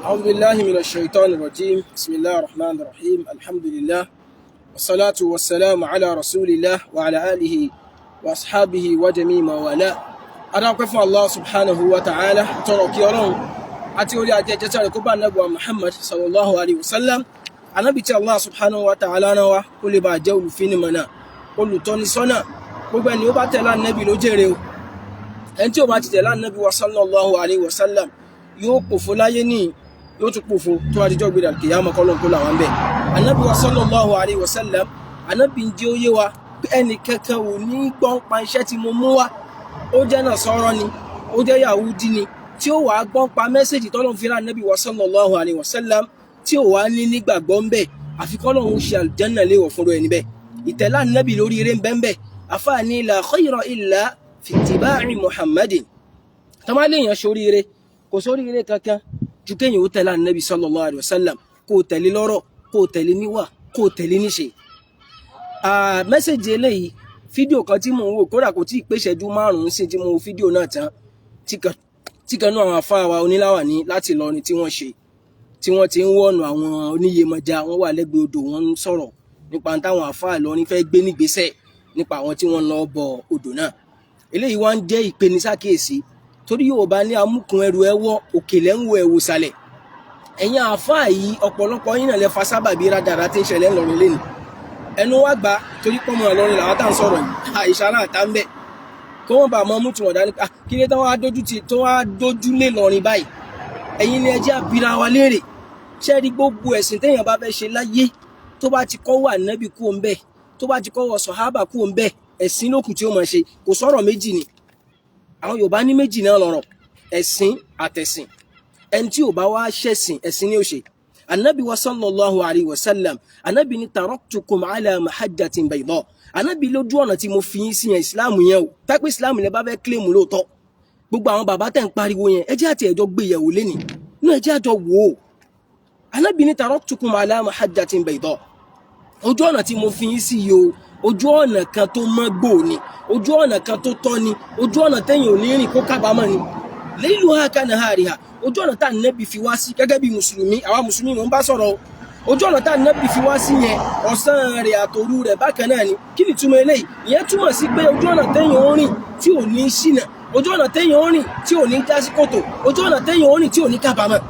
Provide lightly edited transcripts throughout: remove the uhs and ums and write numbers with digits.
أعوذ بالله من الشيطان الرجيم. بسم الله الرحمن الرحيم. الحمد لله والصلاة والسلام على رسول الله وعلى آله وأصحابه وجميع ما والاه. Adáwọ̀pẹ́ fún Allah subhanahu wa ta'ala, tọrọ kí Ọlọ́run àti orí ajẹ́jẹ́ tí a rẹ̀ kó bá Ànábì wa Muhammad sallallahu alayhi wa sallam, Ànábì tí Allah subhanahu wa ta'ala náà wá kó lè bá jẹ́ olùfinimọ̀nà, olùtọ́nisọ́nà. Gbogbo ẹni ó bá tẹ̀lé Ànábì ló jèrè o. Ẹni tí ó bá ti tẹ̀lé Ànábì wa sallallahu alayhi wa sallam yóò pòfo láyé ní, yóò tún pòfo tó wá dijọ́ gbéra kìyàmọ́, kọ́lọ́n kó làwọn bẹ́ẹ̀. Ànábì wa sallallahu alayhi wa sallam, Ànábì ń jẹ́ ó yé wa pé ẹnì kankan ò ní gbọ́n pa iṣẹ́ tí mo mú wá, ó jẹ́ Nasara ni, ó jẹ́ Yahudi ni, tí ó wàá gbọ́n pa message tọ́lọ́run fi rán Ànábì wa sallallahu alayhi wa sallam, tí ó wàá ní nígbàgbọ́ ń bẹ̀, àfi kọ́lọ́run ṣe àlùjánnà léèwọ̀ fúnra ẹni bẹ́ẹ̀. Ìtẹ̀lá Ànábì lórí eré ń bẹ́ẹ̀ bẹ́ẹ̀. Àfáàní la khayra illa fi ittiba'i Muhammadin. Tọ́málẹ̀yàn sóríire, kò sóríire kankan ju kéèyàn ó tẹ̀lé Ànábì sallallahu alayhi wa sallam, kó o tẹ̀lé lọ́rọ̀, kó o tẹ̀lé níwà, kó o tẹ̀lé níṣe. Message eléyìí, fídíò kan tí mò ń wò, kódà kò tí ì pé ìṣẹ́jú 5 sí tí mo wo fídíò náà tán, tí kan náà àwọn afáà wa oníláwà ní láti Ìlọrin tí wọ́n ṣe, tí wọ́n ti ń wọ̀nù àwọn oníyèmọ̀já, wọ́n wà lẹ́gbẹ̀ẹ́ odò, wọ́n ń sọ̀rọ̀ nípa táwọn afáà Ìlọrin fẹ́ gbé nígbésẹ̀ nípa àwọn tí wọ́n lọ bọ odò náà. Eléyìí wá ń jẹ́ ìpenisákèésí, torí Yorùbá ní amúkùn ẹrù ẹwọ́, òkèlè ń wo ẹ̀wò sàlẹ̀. Ẹ̀yin àáfàá yìí, ọ̀pọ̀lọpọ̀ yín náà lẹ fa sábàbí rádarà tí ń ṣẹlẹ̀ ńlọrin lẹ́nu. Ẹnu wá gbà torí pọ́nmọ́ Ìlọrin làwọn tá à ń sọ̀rọ̀ yìí, àìsàn náà tá ń bẹ̀ kó wọ́n bá mọ́ mú tiwọn dání. Kí ló tán wá dójú ti tó wá dójú lé lọrin báyìí? Ẹ̀yin ni ẹ jẹ́ àbíra wa léèrè. Ṣé rí gbogbo ẹ̀sìn téèyàn bá fẹ́ ṣe láyé, tó bá ti kọ́ wà nábì kú ń bẹ̀, tó bá ti kọ́ wọ sọ̀hábà kú ń bẹ̀, ẹ̀sìn lókùn tí ó máa ṣe. Kò sọ̀rọ̀ méjì ni. Àwọn Yorùbá ní méjì náà lọ́rọ̀, ẹ̀sìn àtẹ̀sìn. Ẹni tí ò bá wá ṣẹ̀sìn, ẹ̀sìn ni ó ṣe. Anabi wa sallallahu alayhi wa sallam, anabi ni taraktukum ala mahajjatin bayda. Anabi lójú ọ̀nà tí mo fi yín sí yẹn, Ìsìláàmù yẹn o. Tápẹ́ Ìsìláàmù lẹ bá fẹ́ claim lóòótọ́, gbogbo àwọn bàbá tẹ̀ ń pariwo yẹn, ẹ jẹ́ àti ẹ̀jọ́ gbé yẹ̀wò lẹ́nìí inú, ẹ jẹ́ àjọ wò ó. Anabi ni taraktukum ala mahajjatin bayda, ojú ọ̀nà tí mo fi yín sí yìí o, ojú ọ̀nà kan tó mọ́ gbò ni, ojú ọ̀nà kan tó tọ́ ni, ojú ọ̀nà tẹ́yìn ò ní rìn kó kábàámọ̀ ni. Layluha kanahariha, ojú ọ̀nà tá nẹ́bì fi wá sí gẹ́gẹ́ bí mùsùlùmí, àwa mùsùlùmí mò ń bá sọ̀rọ̀ o, ojú ọ̀nà tá nẹ́bì fi wá sí yẹn, ọ̀sán rẹ̀ àtòru rẹ̀ bákan náà ni. Kí ni túmọ̀ eléyìí? Ìyẹn túmọ̀ sí pé ojú ọ̀nà tẹ́yìn ó rìn tí ò ní ṣìnà, ojú ọ̀nà tẹ́yìn ó rìn tí ò ní já sí kòtò, ojú ọ̀nà tẹ́yìn ó rìn tí ò ní kábàámọ̀.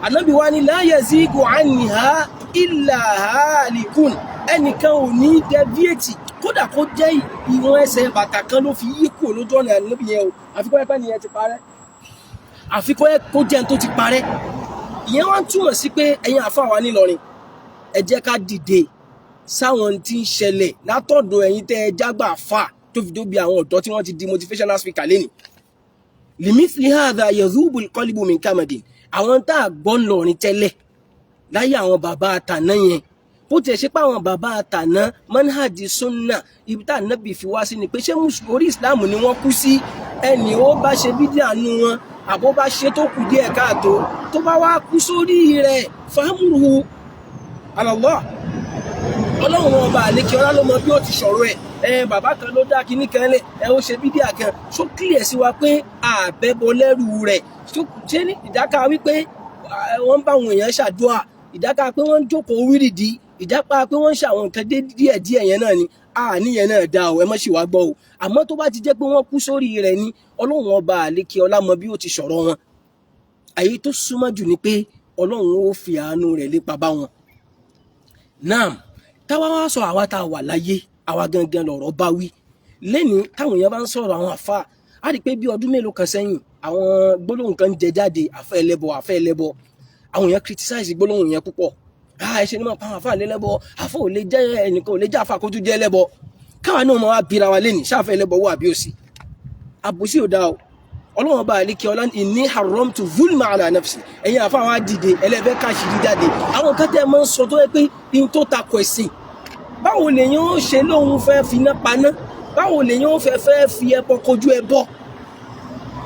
Ànábì wa ni la yazigu anha illa halikun, ẹnìkan ò ní deviate, kódà kó jẹ́ ìwọ̀n ẹsẹ̀ bàtà kan ló fi yí kúrò lójú ọ̀nà Ànábì yẹn o, àfikún ẹ̀pẹ́ nìyẹn ti parẹ́, àfikún ẹ̀ kó jẹ́ tó ti parẹ́. Ìyẹn wá ń túmọ̀ sí pé ẹ̀yin àfáà wa nílọrin, ẹ jẹ́ ká dìde sáwọn tí ń ṣẹlẹ̀ látọ̀dọ̀ ẹ̀yin tẹ́ ẹ jágbà fà, tó fi dóbi àwọn ọ̀dọ́ tí wọ́n ti di motivational speaker lẹ́nìí. Limithli hadha yadhubu alqalbu min kamadin. Àwọn tá a gbọ́ ńlọrin tẹ́lẹ̀ láyé àwọn bàbá àtàná yẹn, bó tiẹ̀ ṣe pé àwọn bàbá àtàná manhaji sunna, ibi tá ànábì fi wá sí ni pé ṣé orí Islam ni wọ́n kú sí. Ẹni ó bá ṣe bídíà nu wọn, àbó bá ṣe tó kù díẹ̀ káàtó, tó bá wá kú sórí rẹ̀, fàámùrù ala Allah, Ọlọ́run ọba àlékè ọlá ló mọ bí ó ti sọ̀rọ̀ ẹ̀. Ẹ bàbá kan ló dá kinní kan lẹ̀, ẹ ó ṣe bídíà kan, ṣó clear sí wa pé àbẹ̀bọ lẹ́rù rẹ̀? Ṣé ní ìdáka wípé wọ́n ń bá àwọn èèyàn ṣàdúà, ìdáka pé wọ́n ń jókòó wírìdì, ìdápa pé wọ́n ń ṣe àwọn nǹkan díẹ̀ díẹ̀ yẹn náà ni àníyẹn náà dá o? Ẹ mọ̀ sí wàá gbọ́ o. Àmọ́ tó bá ti jẹ́ pé wọ́n kú sórí rẹ̀ ni, Ọlọ́run ọba àlékè ọlá mọ bí ó ti sọ̀rọ̀ wọn. Àyè tó súnmọ́ jù ni pé Ọlọ́run ó fi àánú rẹ̀ lépa bá wọn. Naam, táwa wá sọ àwa tá a wà láyé, àwa gangan lọ̀rọ̀ bá wí lẹ́ni. Táwọn èèyàn bá ń sọ̀rọ̀ àwọn àfa, á rí i pé bí ọdún mélòó kan sẹ́yìn, àwọn gbólóhùn kan jẹ jáde, àfẹ́ ẹlẹ́bọ, àfẹ́ ẹlẹ́bọ. Àwọn èèyàn criticize gbólóhùn yẹn púpọ̀. Ah, ẹ ṣe ni máa pa àwọn àfa lẹ́lẹ́bọ, àfọ ò lè jẹ́, ẹnìkan ò lè jẹ́ àfa kó tún jẹ́ ẹlẹ́bọ. Káwa náà máa wá bira wa lẹ́nìí, ṣáfẹ́ ẹlẹ́bọ wà bí òsì? Àbòsí ò dáa o. Ọlọ́run ọba àlékè ọlá, inni haramtu zulma ala nafsi. Ẹ̀yin àfa àwọn àdìde ẹlẹ́fẹ́ káṣírí jáde, àwọn kan tẹ́ ẹ máa ń sọ tó yẹ pé ihun tó takò ẹ̀sìn, báwo lèyàn ó ṣe lóun fẹ́ finá paná? Báwo lèyàn ó fẹ́ fẹ́ fi ẹbọ kojú ẹbọ?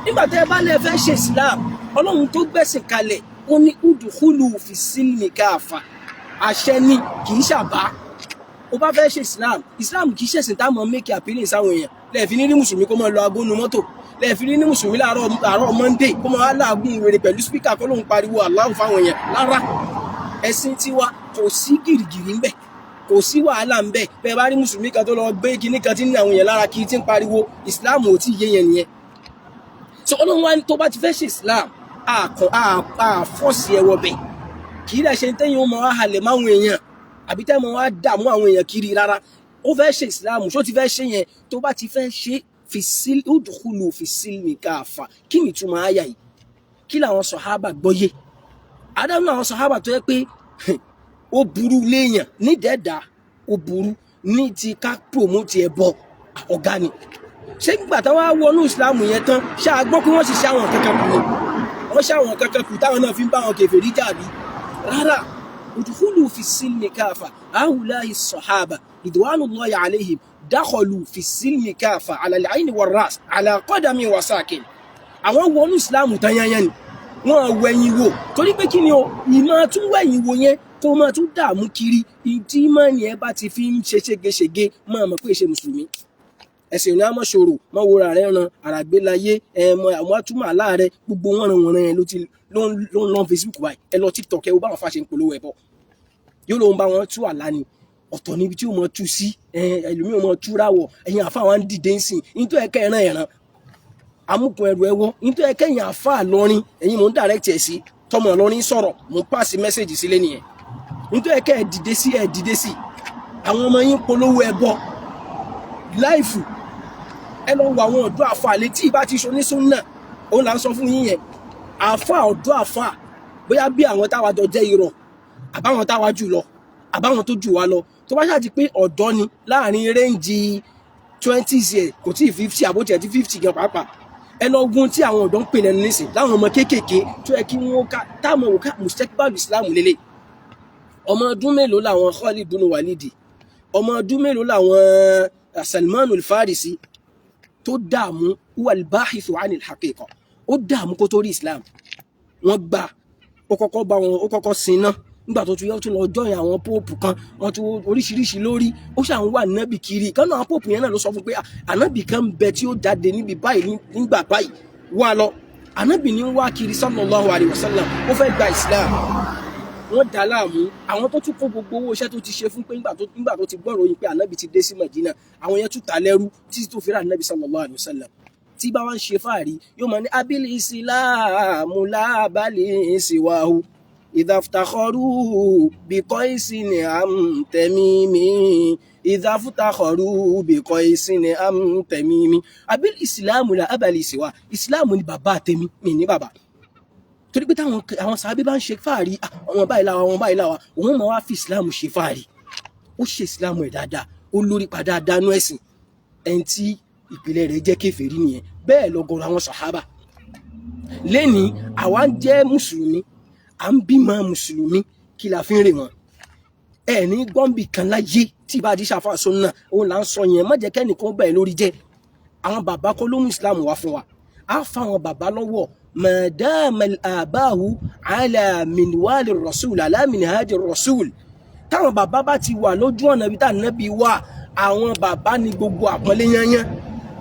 Nígbà tẹ́ ẹ bá lẹ́ fẹ́ ṣe Islam, Ọlọ́run tó gbẹ̀sìn kalẹ̀, ó ní udkhulu fi silmi káfà. Àṣẹ ni, kì í ṣàbá. Ó bá fẹ́ ṣe Islam, Islam kì í ṣẹ̀sìn táwọn make appealing sáwọn èèyàn. Lẹ́ẹ̀fi ní rí mùsùlùmí kó máa lọ agónú mọ́tò, Lẹ́ẹ̀fi ní mùsùlùmí láàárọ̀ àárọ̀ Monday kó máa láàgùn wèrè pẹ̀lú speaker kó lóun pariwo Allahu fáwọn èèyàn. Rárá, ẹ̀sìn tiwa kò sí gìrìgìrì ńbẹ̀, kò sí wàhálà ńbẹ̀. Bẹ́ẹ̀ bá rí mùsùlùmí kan tó lọ gbé kinní kan tí ń ní àwọn èèyàn lára kiri tí ń pariwo, Islam ò tí ì yé yẹn nìyẹn. So Ọlọ́run wa tó bá ti fẹ́ ṣe Islam, àkàn àfọ́ọ̀sì ẹ̀wọ̀ bẹ̀ kì í dẹ̀ ṣe tẹ́yìn ó máa halẹ̀ máwọn èèyàn àbí tẹ́ máa dààmú àwọn èèyàn kiri. Rárá, ó fẹ́ ṣe Islam, ṣó ti fẹ́ ṣe yẹn? Tó bá ti fẹ́ ṣe udkhulu fi silmi káfà. Kí ni ìtumọ̀ àyà yìí? Kí làwọn sọ̀hábà gbọ́yé? Adáhùn àwọn sọ̀hábà tó yẹ pé ó burú léèyàn nídẹ̀ẹ́dá, ó burú ní ti ká promote ẹbọ, ọ̀gá ni. Ṣé nígbà táwọn á wọnú Islam yẹn tán, ṣáà gbọ́ pé wọ́n sì ṣe àwọn kankan kù ni? Wọ́n ṣe àwọn kankan kù táwọn náà fi ń bá àwọn kèfèrí jà bí? Rárá. Udkhulu fi silmi káfà, ahulahi sọ̀hábà ridwanullahi alayhim dakhalu fi silmi káfà ala al-ayni war-ras ala qadami wa sakin. Àwọn wọnú Islam tán yányán ni, wọ́n wẹ̀yìn wò. Torí pé kí ni o, ìmọ̀ tún wẹ̀yìn wò yẹn kó máa tún dààmú kiri ìdí mọ́ni ẹ bá ti fi ń ṣe ségesège, máa mọ̀ pé ṣe mùsùlùmí ẹ̀sìn ní àmọ́ ṣòro mọ́ wo ra rẹ̀ ran àràgbélayé ẹ̀ mọ àwọn atúmọ̀ àlá rẹ̀. Gbogbo wọn ràn wọ́n rẹ̀ ló ti ló ń lọ Facebook báyìí. Ẹ lọ TikTok, ẹ wo báwọn fàṣẹ ń polówó ẹ̀ bọ̀. Yóò lóun bá wọn tú àlá ni, ọ̀tọ̀ níbi tí ó mọ tú sí, ẹlòmíì ó mọ tú ráwọ̀. Ẹ̀yin àfa wa ń dìde ń sìn nítorí ẹ̀kẹ́ ẹ̀ràn ẹ̀ràn amúkun ẹrù ẹwọ́ nítorí ẹ̀kẹ́ ẹ̀yìn àfa lọrin. Ẹ̀yin mò ń direct ẹ̀ sí tọmọ lọrin sọ̀rọ̀, mò ń pass message sílé nìyẹn. Nítorí ẹ̀kẹ́ ẹ̀ dìde sí, ẹ̀ dìde sí àwọn ọmọ yín polówó ẹbọ láìfù. Ẹ lọ wo àwọn ọ̀dọ́ àfa létí ìbá ti ṣoníṣún náà, òun là ń sọ fún yín yẹn. Àfa ọ̀dọ́ àfa, bóyá bí àwọn táwa jọ jẹ́ irọ́, àbáwọn táwa jù lọ, àbáwọn tó jù wá lọ, tó bá ṣáà ti pé ọ̀dọ́ ni láàrin range 20 years, kò tí ì 50, àbótiẹ̀ tí 50 gan pàápàá, ẹ lọ gun tí àwọn ọ̀dọ́ ń pè lẹ́nu nísìn láwọn ọmọ kéékèèké tó yẹ kí wọ́n ká táwọn òkà mustaqbal Islam lélẹ̀. Ọmọ ọdún mélòó làwọn Khalid bin Walidi? Ọmọ ọdún mélòó làwọn Salman al-Farisi tó dààmú huwa al-bahithu anil haqiqa? Ó dààmú kó tó rí Islam. Wọ́n gbà ó kọ́kọ́ bá wọn, ó kọ́kọ́ sin náà. Nígbà tó tún yẹ, ó tún lọ join àwọn pope kan, wọ́n tún oríṣiríṣi lórí. Ó ṣàn wà nábì kiri kan náà. Àwọn pope yẹn náà ló sọ fún pé ànábì kan bẹ tí ó jáde níbi báyìí nígbà báyìí, wá lọ. Ànábì ní wá kiri, sallallahu alayhi wa sallam. Ó fẹ́ gba Islam, wọ́n dà láàmú. Àwọn tó tún kó gbogbo owó iṣẹ́ tó ti ṣe fún pé nígbà tó ti gbọ́rọ̀ yìí pé ànábì ti dé sí Madina, àwọn yẹn tún ta lẹ́rú títí tó fi rà ànábì sallallahu alayhi wa sallam. Tí bá wá ń ṣe fáàrí, yóò máa ní abil ìsìláàmù lábàlì ìsìwáhu ìdàfùtàkọrù bìkọ́ ìsìn àmtẹ̀mímí, ìdàfùtàkọrù bìkọ́ ìsìn àmtẹ̀mímí. Abil ìsìláàmù lábàlì ìsìwá, ìsìláàmù ni bàbá tèmi, mi ní bàbá. Torí pé táwọn àwọn sàábé bá ń ṣe fáàrí, àwọn báyìí láwa, àwọn báyìí láwa, òun máa wá fi ìsìláàmù ṣe fáàrí. Ó ṣe ìsìláàmù ẹ̀ dáadáa, ó lórí pa dáadáa nú ẹ̀sìn. Ẹni tí ìpìlẹ̀ rẹ̀ jẹ́ kèfèrí nìyẹn. Bẹ́ẹ̀ lọ́gọ̀rọ̀ àwọn sàhábà. Lẹ́ni àwa ń jẹ́ mùsùlùmí, à ń bímọ mùsùlùmí, kí la fi ń rè wọn? Ẹ ní gbọ́nbì kan láyé tí ìbá àdìsá fà sọ́nà, òun là ń sọ yẹn. Má jẹ́ kẹ́nìkan bẹ̀ lórí jẹ́. Àwọn bàbá kọ́ ló mú islam wá fún wa. Á fa àwọn bàbá lọ́wọ́ madama abahu ala minwali rasul, ala minhaji rasul. Táwọn bàbá bá ti wà lójú ọ̀nà ibi tá ànábì wà, àwọn bàbá ní gbogbo àpọ́nlé yányán.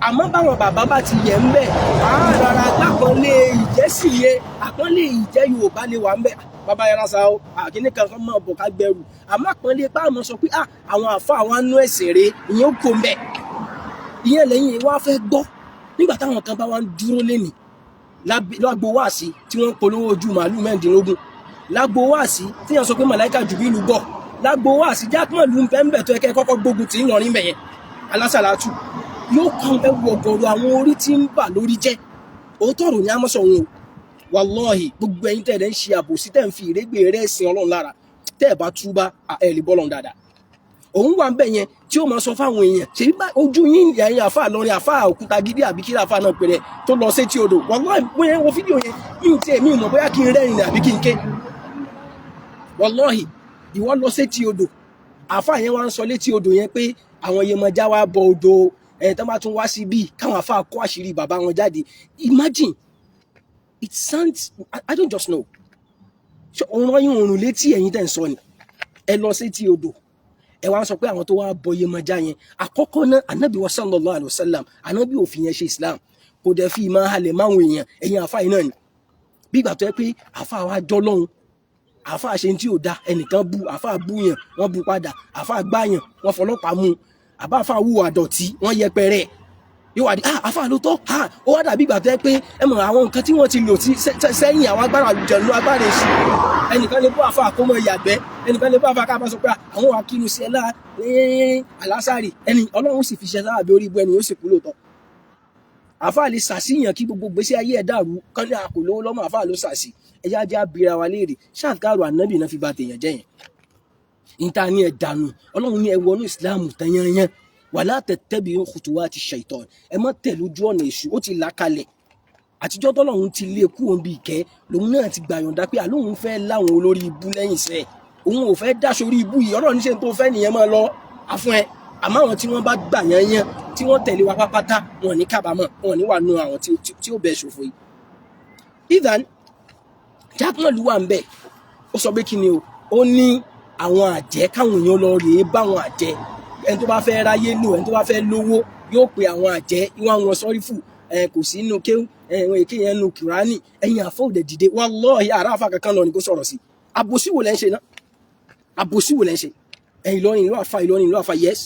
Àmọ́ báwọn bàbá bá ti yẹ̀ ń bẹ̀, á rárá gbàpọ́nlé ìjẹ́sìn yẹn, àpọ́nlé ìjẹ́ Yorùbá lè wà ń bẹ̀. Bàbá yàrá sa o, àkíní kan kan máa bọ̀ ká gbẹrù. Àmọ́ àpọ́nlé pa àmọ́ sọ pé àwọn àfa àwọn anú ẹ̀sìn rèé, ìyẹn ó kó ń bẹ̀. Ìyẹn lẹ́yìn wá fẹ́ gbọ́. Nígbà táwọn kan bá wá ń dúró lénìí lágbo wáàsí tí wọ́n ń polówó ojú màálù 16, lágbo wáàsí tí wọ́n sọ pé màláìka Jùbílù gbọ́, lágbo wáàsí jákèmọ̀lù ń bẹ́ ń bẹ̀ tó yẹ kẹ́ kọ́kọ́ gbógun tí ń lọrin bẹ̀ yẹn, alásàlátù yóò kàn. Ẹwù ọ̀gọ̀rọ̀ àwọn orí tí ń bà lórí jẹ́. Òótọ́ ọ̀rọ̀ ni a mọ̀ sọ òun o. Wàlọ́ọ̀hì, gbogbo ẹ̀yin tẹ́ ẹ̀ ń ṣe àbòsí, tẹ́ ń fi ìrégbè rẹ̀ sin Ọlọ́run lára, tẹ́ ẹ̀ bá túbá, ẹ̀ lè bọ́lọ̀ dáadáa. Òun wà ń bẹ̀ yẹn tí ó máa sọ fáwọn èèyàn. Ṣèbí bá ojú yín, ẹ̀yin àfa lọrin, àfa òkúta gidi, àbí kí àfa náà pèrè tó lọ sétí odò. Wàlọ́ọ̀hì, bóyá wo fídíò yẹn, mi ò tiẹ̀ mi ò mọ̀ bóyá kí n rẹ́rìn àbí kí n ké. Wàlọ́ọ̀hì, ìwọ lọ sétí odò, àfa yẹn wá ń sọ létí odò yẹn pé àwọn Yemọja wá bọ odò ẹ̀, tó bá tún wá síbí káwọn àfa kó àṣírí bàbá wọn jáde. Imagine, it sounds, I don't just know. Ṣé òun yín òrùn létí ẹ̀yin tẹ̀ ń sọ ni? Ẹ lọ sétí odò, ẹ wá ń sọ pé àwọn tó wá bọ Yemọja yẹn. Àkọ́kọ́ náà, anabi wa sallallahu alayhi wa sallam, anabi ò fi yẹn ṣe Islam. Kò dẹ̀ fi ìmọ̀ halẹ̀ máwọn èèyàn. Ẹ̀yin àfa yìí náà ni bí ìgbà tó yẹ pé àfa wa jọ lọ́hùn, àfa ṣe tí ò da, ẹnìkan bu àfa, bú yàn, wọ́n bu padà, àfa gbáyàn, wọ́n fọlọ́pàá mú, àbá àfa wùwà dọ̀tí, wọ́n yẹpẹrẹ, yóò wá di, "Ah, àfa ló tọ́." Ah, ó wá dàbí ìgbà tó yẹ pé ẹ mọ̀ àwọn nǹkan tí wọ́n ti lò sí sẹ́yìn, àwọn agbára àlùjẹ̀nu, agbára èṣù. Ẹnìkan lè bọ́ àfa kó mọ ìyàgbẹ́, ẹnìkan lè bọ́ àfa ká bá sọ pé àwọn wà kínú sí ẹ láà ní àlásàrì, ẹni Ọlọ́run sì fi ṣe sábà bí orí ibú, ẹni yóò sì kú lóòótọ́. Àfa lè ṣàṣìyàn kí gbogbo gbèsè ayé ẹ̀ dàrú, kán ní àkò lówó lọ́mọ, àfa ló ṣàṣì. Ẹ̀yà jẹ́ abira wa léèrè, ṣáàkárò ànábì náà fi ba tèèyàn jẹ́ yẹn níta ní ẹ̀ dànù. Ọlọ́run ní ẹ wọnú Ìsìláàmù tán yányán, wala tattabi'u khutuwati shaitan, ẹ má tẹ̀lé ojú ọ̀nà èṣù. Ó ti là kalẹ̀ àtijọ́ tọ́lọ́run ti lé kú òun bí ìkẹ́ lòun náà ti gbà yọ̀ǹda pé àlóhun fẹ́ láwọn olórí ibú lẹ́yìn sẹ́, òun ò fẹ́ dáṣọ orí ibú yìí. Ọlọ́run ní ṣe tó fẹ́ nìyẹn, máa lọ àfún ẹ. Àmọ́ àwọn tí wọ́n bá gbà yányán, tí wọ́n tẹ̀lé wa pápátá, wọn ní kábàámọ̀, wọn ní wà nù àwọn tí ó bẹ̀ ṣòfò yìí. Idan Jackman wà ń bẹ̀, ó sọ pé kí ni o, ó ní àwọn àjẹ́, káwọn èèyàn lọ rèé bá àwọn àjẹ́. Ẹni tó bá fẹ́ ráyé lò, ẹni tó bá fẹ́ lówó, yóò pe àwọn àjẹ́ ìwọ̀n àwọn sọ́rífù ẹ kò sí inú kéwù ẹ̀wọ̀n èké yẹn nu Kùránì. Ẹ̀yin àfọ̀ òdẹ̀ dìde, wallahi àrà àfà kankan lọ ní kó sọ̀rọ̀ sí. Àbòsí wo lẹ́ ń ṣe náà? Àbòsí wo lẹ́ ń ṣe? Ẹ̀yin Ìlọrin, ìlú àfà, Ìlọrin ìlú àfà, yes.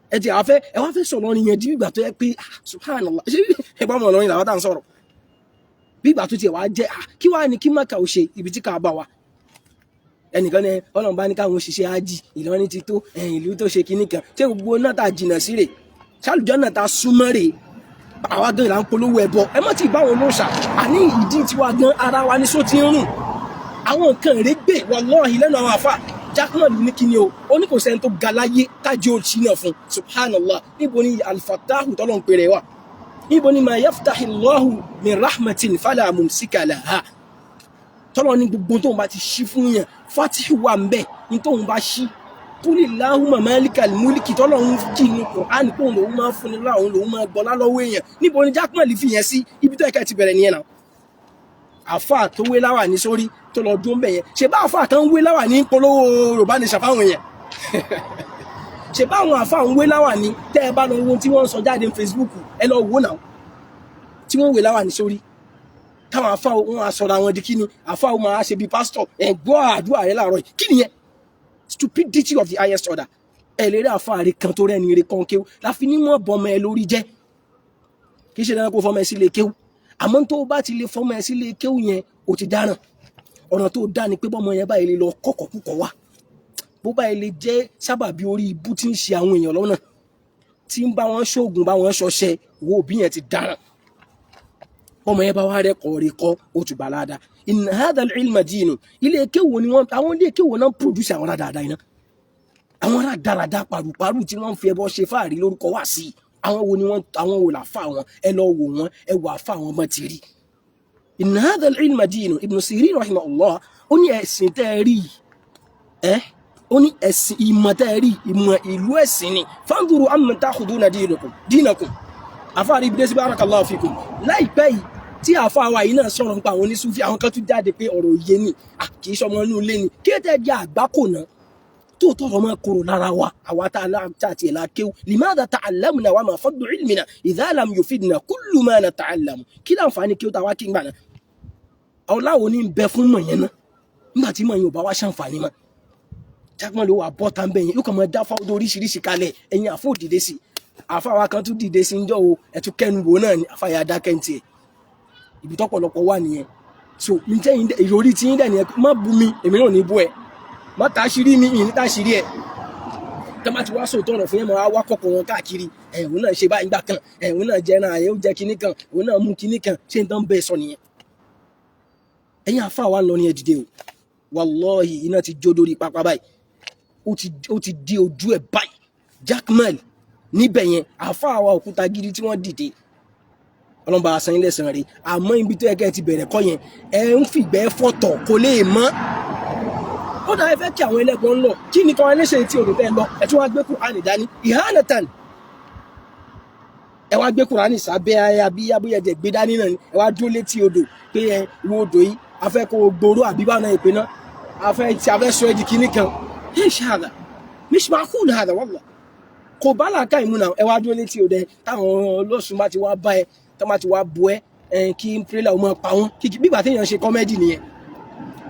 Ẹ ti àfẹ́ ẹ wá fẹ́ sọ̀rọ̀ ni yẹn di ìgbà tó yẹ pé, ah, subhanallah, ṣé ẹ bá mọ̀ Ìlọrin làwọn tá à ń sọ̀rọ̀ bí ìgbà tó tiẹ̀ wá jẹ́, ah, kí wàá ní kí Mákà ò ṣe ibi tí kà bá wa. Ẹnìkan ní Ọlọ́run bá ní káwọn òṣìṣẹ́ ájì, Ìlọrin ti tó ẹ̀yìn ìlú tó ṣe kinní kan. Ṣé gbogbo náà tá a jìnnà sí rè ṣàlùjọ́ náà tá a súnmọ́ rè? Àwa gan là ń polówó ẹbọ. Ẹ má ti bá wọn lóòṣà àní ìdí tiwa gan ara wa ní só ti ń rùn àwọn nǹkan rẹ̀ gbé, wallahi, lẹ́nu àwọn àfà. Jackman ní kíni o, ó ní kò sẹ́ni tó ga láyé tájí ó ṣí náà fún. Subhanallah, níbo ni alfatahu tọ́lọ́ ń pèrè wà? Níbo ni ma yaftahillahu min rahmatin fala mumsika laha tọ́lọ́ ní gbogbo tóun bá ti ṣí fún yàn, fatihu wà ń bẹ̀ ní tóun bá ṣí. Kulillahumma malikal mulki tọ́lọ́ ń kì ní Qur'an pé òun lòun máa fúnni láwọn, lòun máa gbọ́lá lọ́wọ́ èèyàn. Níbo ni Jackman fi yẹn sí? Ibi tó ẹ̀ka ti bẹ̀rẹ̀ nìyẹn náà. Àfa tó wé láwà ní sórí tó lọ dún bẹ̀ yẹn, ṣe bá àfa kan wé láwà ní polówó Yorùbá ní ṣàfáwọn èèyàn, ṣe bá àwọn àfa ń wé láwà ní. Tẹ́ ẹ bá lọ wo tí wọ́n ń sọ jáde ní Facebook, ẹ lọ wò náà tí wọ́n wé láwà ní sórí, táwọn àfa wọn á sọ̀rọ̀ àwọn di kíni, àfa wọn máa ṣe bíi pásítọ̀. Ẹ gbọ́ àdúrà rẹ láàárọ̀ yìí, kí nìyẹn? Stupidity of the highest order. Ẹ lè rí àfa rẹ kan tó rẹ́ni rẹ kan kéwú láfi ní mọ́ bọ́mọ ẹ lórí jẹ́. Kì í ṣe dandan kó fọmọ ẹ sílé kéwú, àmọ́ tó bá ti lè fọmọ ẹ sílé kéwú yẹn, o ti dáràn. Ọ̀nà tó dá ni pé bọ́mọ yẹn báyìí lè lọ kọ́kọ́ kúkọ́ wá, bó báyìí lè jẹ́ sábàbí orí ibú tí ń ṣe àwọn èèyàn lọ́nà, tí ń bá wọn ṣoògùn, bá wọn ṣọṣẹ, wo òbí yẹn ti dáràn. Bọ́mọ yẹn bá wá rẹ kọ́ rẹ kọ́, ó tún gbà láadáa. Inna hadha al-ilma dinu. Ilé kéwò ni wọ́n, àwọn ilé kéwò náà produce àwọn rádaràda iná, àwọn rádaràda paruparu tí wọ́n ń fi ẹbọ ṣe fáàrí lórúkọ wá sí. Àwọn wo ni wọ́n? Àwọn wo làfà wọn? Ẹ lọ wò wọn, ẹ wò àfà wọn mọ́ ti rí. Inna hadha al-ilma dinu. Ibn Sirin rahimahullah, ó ní ẹ̀sìn tẹ́ ẹ rí ẹ, ó ní ẹ̀sìn, ìmọ̀ tẹ́ ẹ rí, ìmọ̀ ìlú ẹ̀sìn ni. Fanzuru amman ta'khuduna dinakum dinakum. Àfáàrí ibi dé sí, barakallahu fikum. Láìpẹ́ yìí tí àfáà wa yìí náà sọ̀rọ̀ nípa àwọn onísúfì, àwọn kan tún jáde pé ọ̀rọ̀ òye ni, kì í sọmọ inú ilé ni kí ẹ tẹ́ jẹ́ àgbákò náà tó tọrọ máa kúrò lára wa. Àwa tá a tiẹ̀ la kéwù, limadha ta'allamna wa ma fadlu ilmina idha lam yufidna kullu ma nata'allamu. Kí láǹfààní kí ó ta wá kí n gbà náà? Ọláwo ní bẹ fún mọ̀ yẹn náà nígbà tí mọ̀ yẹn ò bá wá ṣàǹfààní mọ́? Jákèmọ́ ló wà bọ́ tá ń bẹ̀ yẹn, yóò kàn máa dá fáwọn oríṣiríṣi kalẹ̀. Ẹ̀yin àfọ òdìdé sí, àfa wa kan tún dìde sí ń jọ́ o, ẹ̀tún kẹnu wò náà ni àfa yà dákẹ́ ń tiẹ̀. Ibi tọ́pọ̀lọpọ̀ wà nìyẹn. So ǹjẹ́ ìròrí tí yín dẹ̀ nìyẹn. Má bu mi, èmi náà ní bú ẹ. Má táṣírí mi, ìní táṣírí ẹ. Tọ́ bá ti wá sòótọ́ ọ̀rọ̀ fún yẹn, máa wá kọ̀kọ̀ wọn káàkiri. Ẹ̀ òun náà ṣe báyìí gbà kan, ẹ̀ òun náà jẹ́ náà, ẹ̀ ó jẹ́ kinní kan, òun náà mú kinní kan. Ṣé n tán bẹ́ẹ̀ sọ nìyẹn? Ẹ̀yin àfa wa ń lọ ní ẹ dìde o. Wallahi, iná ti jó dórí pápá báyìí, ó ti di ojú ẹ̀ báyìí. Jackman níbẹ̀ yẹn, àfa wa òkúta gidi tí wọ́n dìde, ọlọ́mọba asan ilé sàn rè. Àmọ́ ibi tó yẹ kẹ́ ẹ ti bẹ̀rẹ̀ kọ́ yẹn, ẹ ń fìgbẹ́ fọ̀tọ̀ kò lè mọ́. Ó dà, ẹ fẹ́ kí àwọn ẹlẹ́gbọ́n ń lọ, kí ni kan ẹlẹ́sẹ̀ tí odò tẹ́ lọ? Ẹ tún wá gbé Kùránì dání, ìhánatan. Ẹ wá gbé Kùránì sábẹ́ abíyá, bóyá ẹ gbé dání náà ni. Ẹ wá dúró létí odò pé ẹ ìwọ odò yìí, a fẹ́ kó o gbòòrò àbí báwọn náà ìpè náà, a fẹ́ tí a fẹ́ sọ ẹ́ di kíní kan. ايش هذا؟ مش معقول هذا والله. Kò bá làákà ìmúna. Ẹ wá dúró létí odò ẹ, táwọn olóṣùn bá ti wá bá ẹ. Tó bá ti wá bu ẹ, kí tírélà ó máa pa wọ́n, kí bí ìgbà téèyàn ṣe comedy nìyẹn.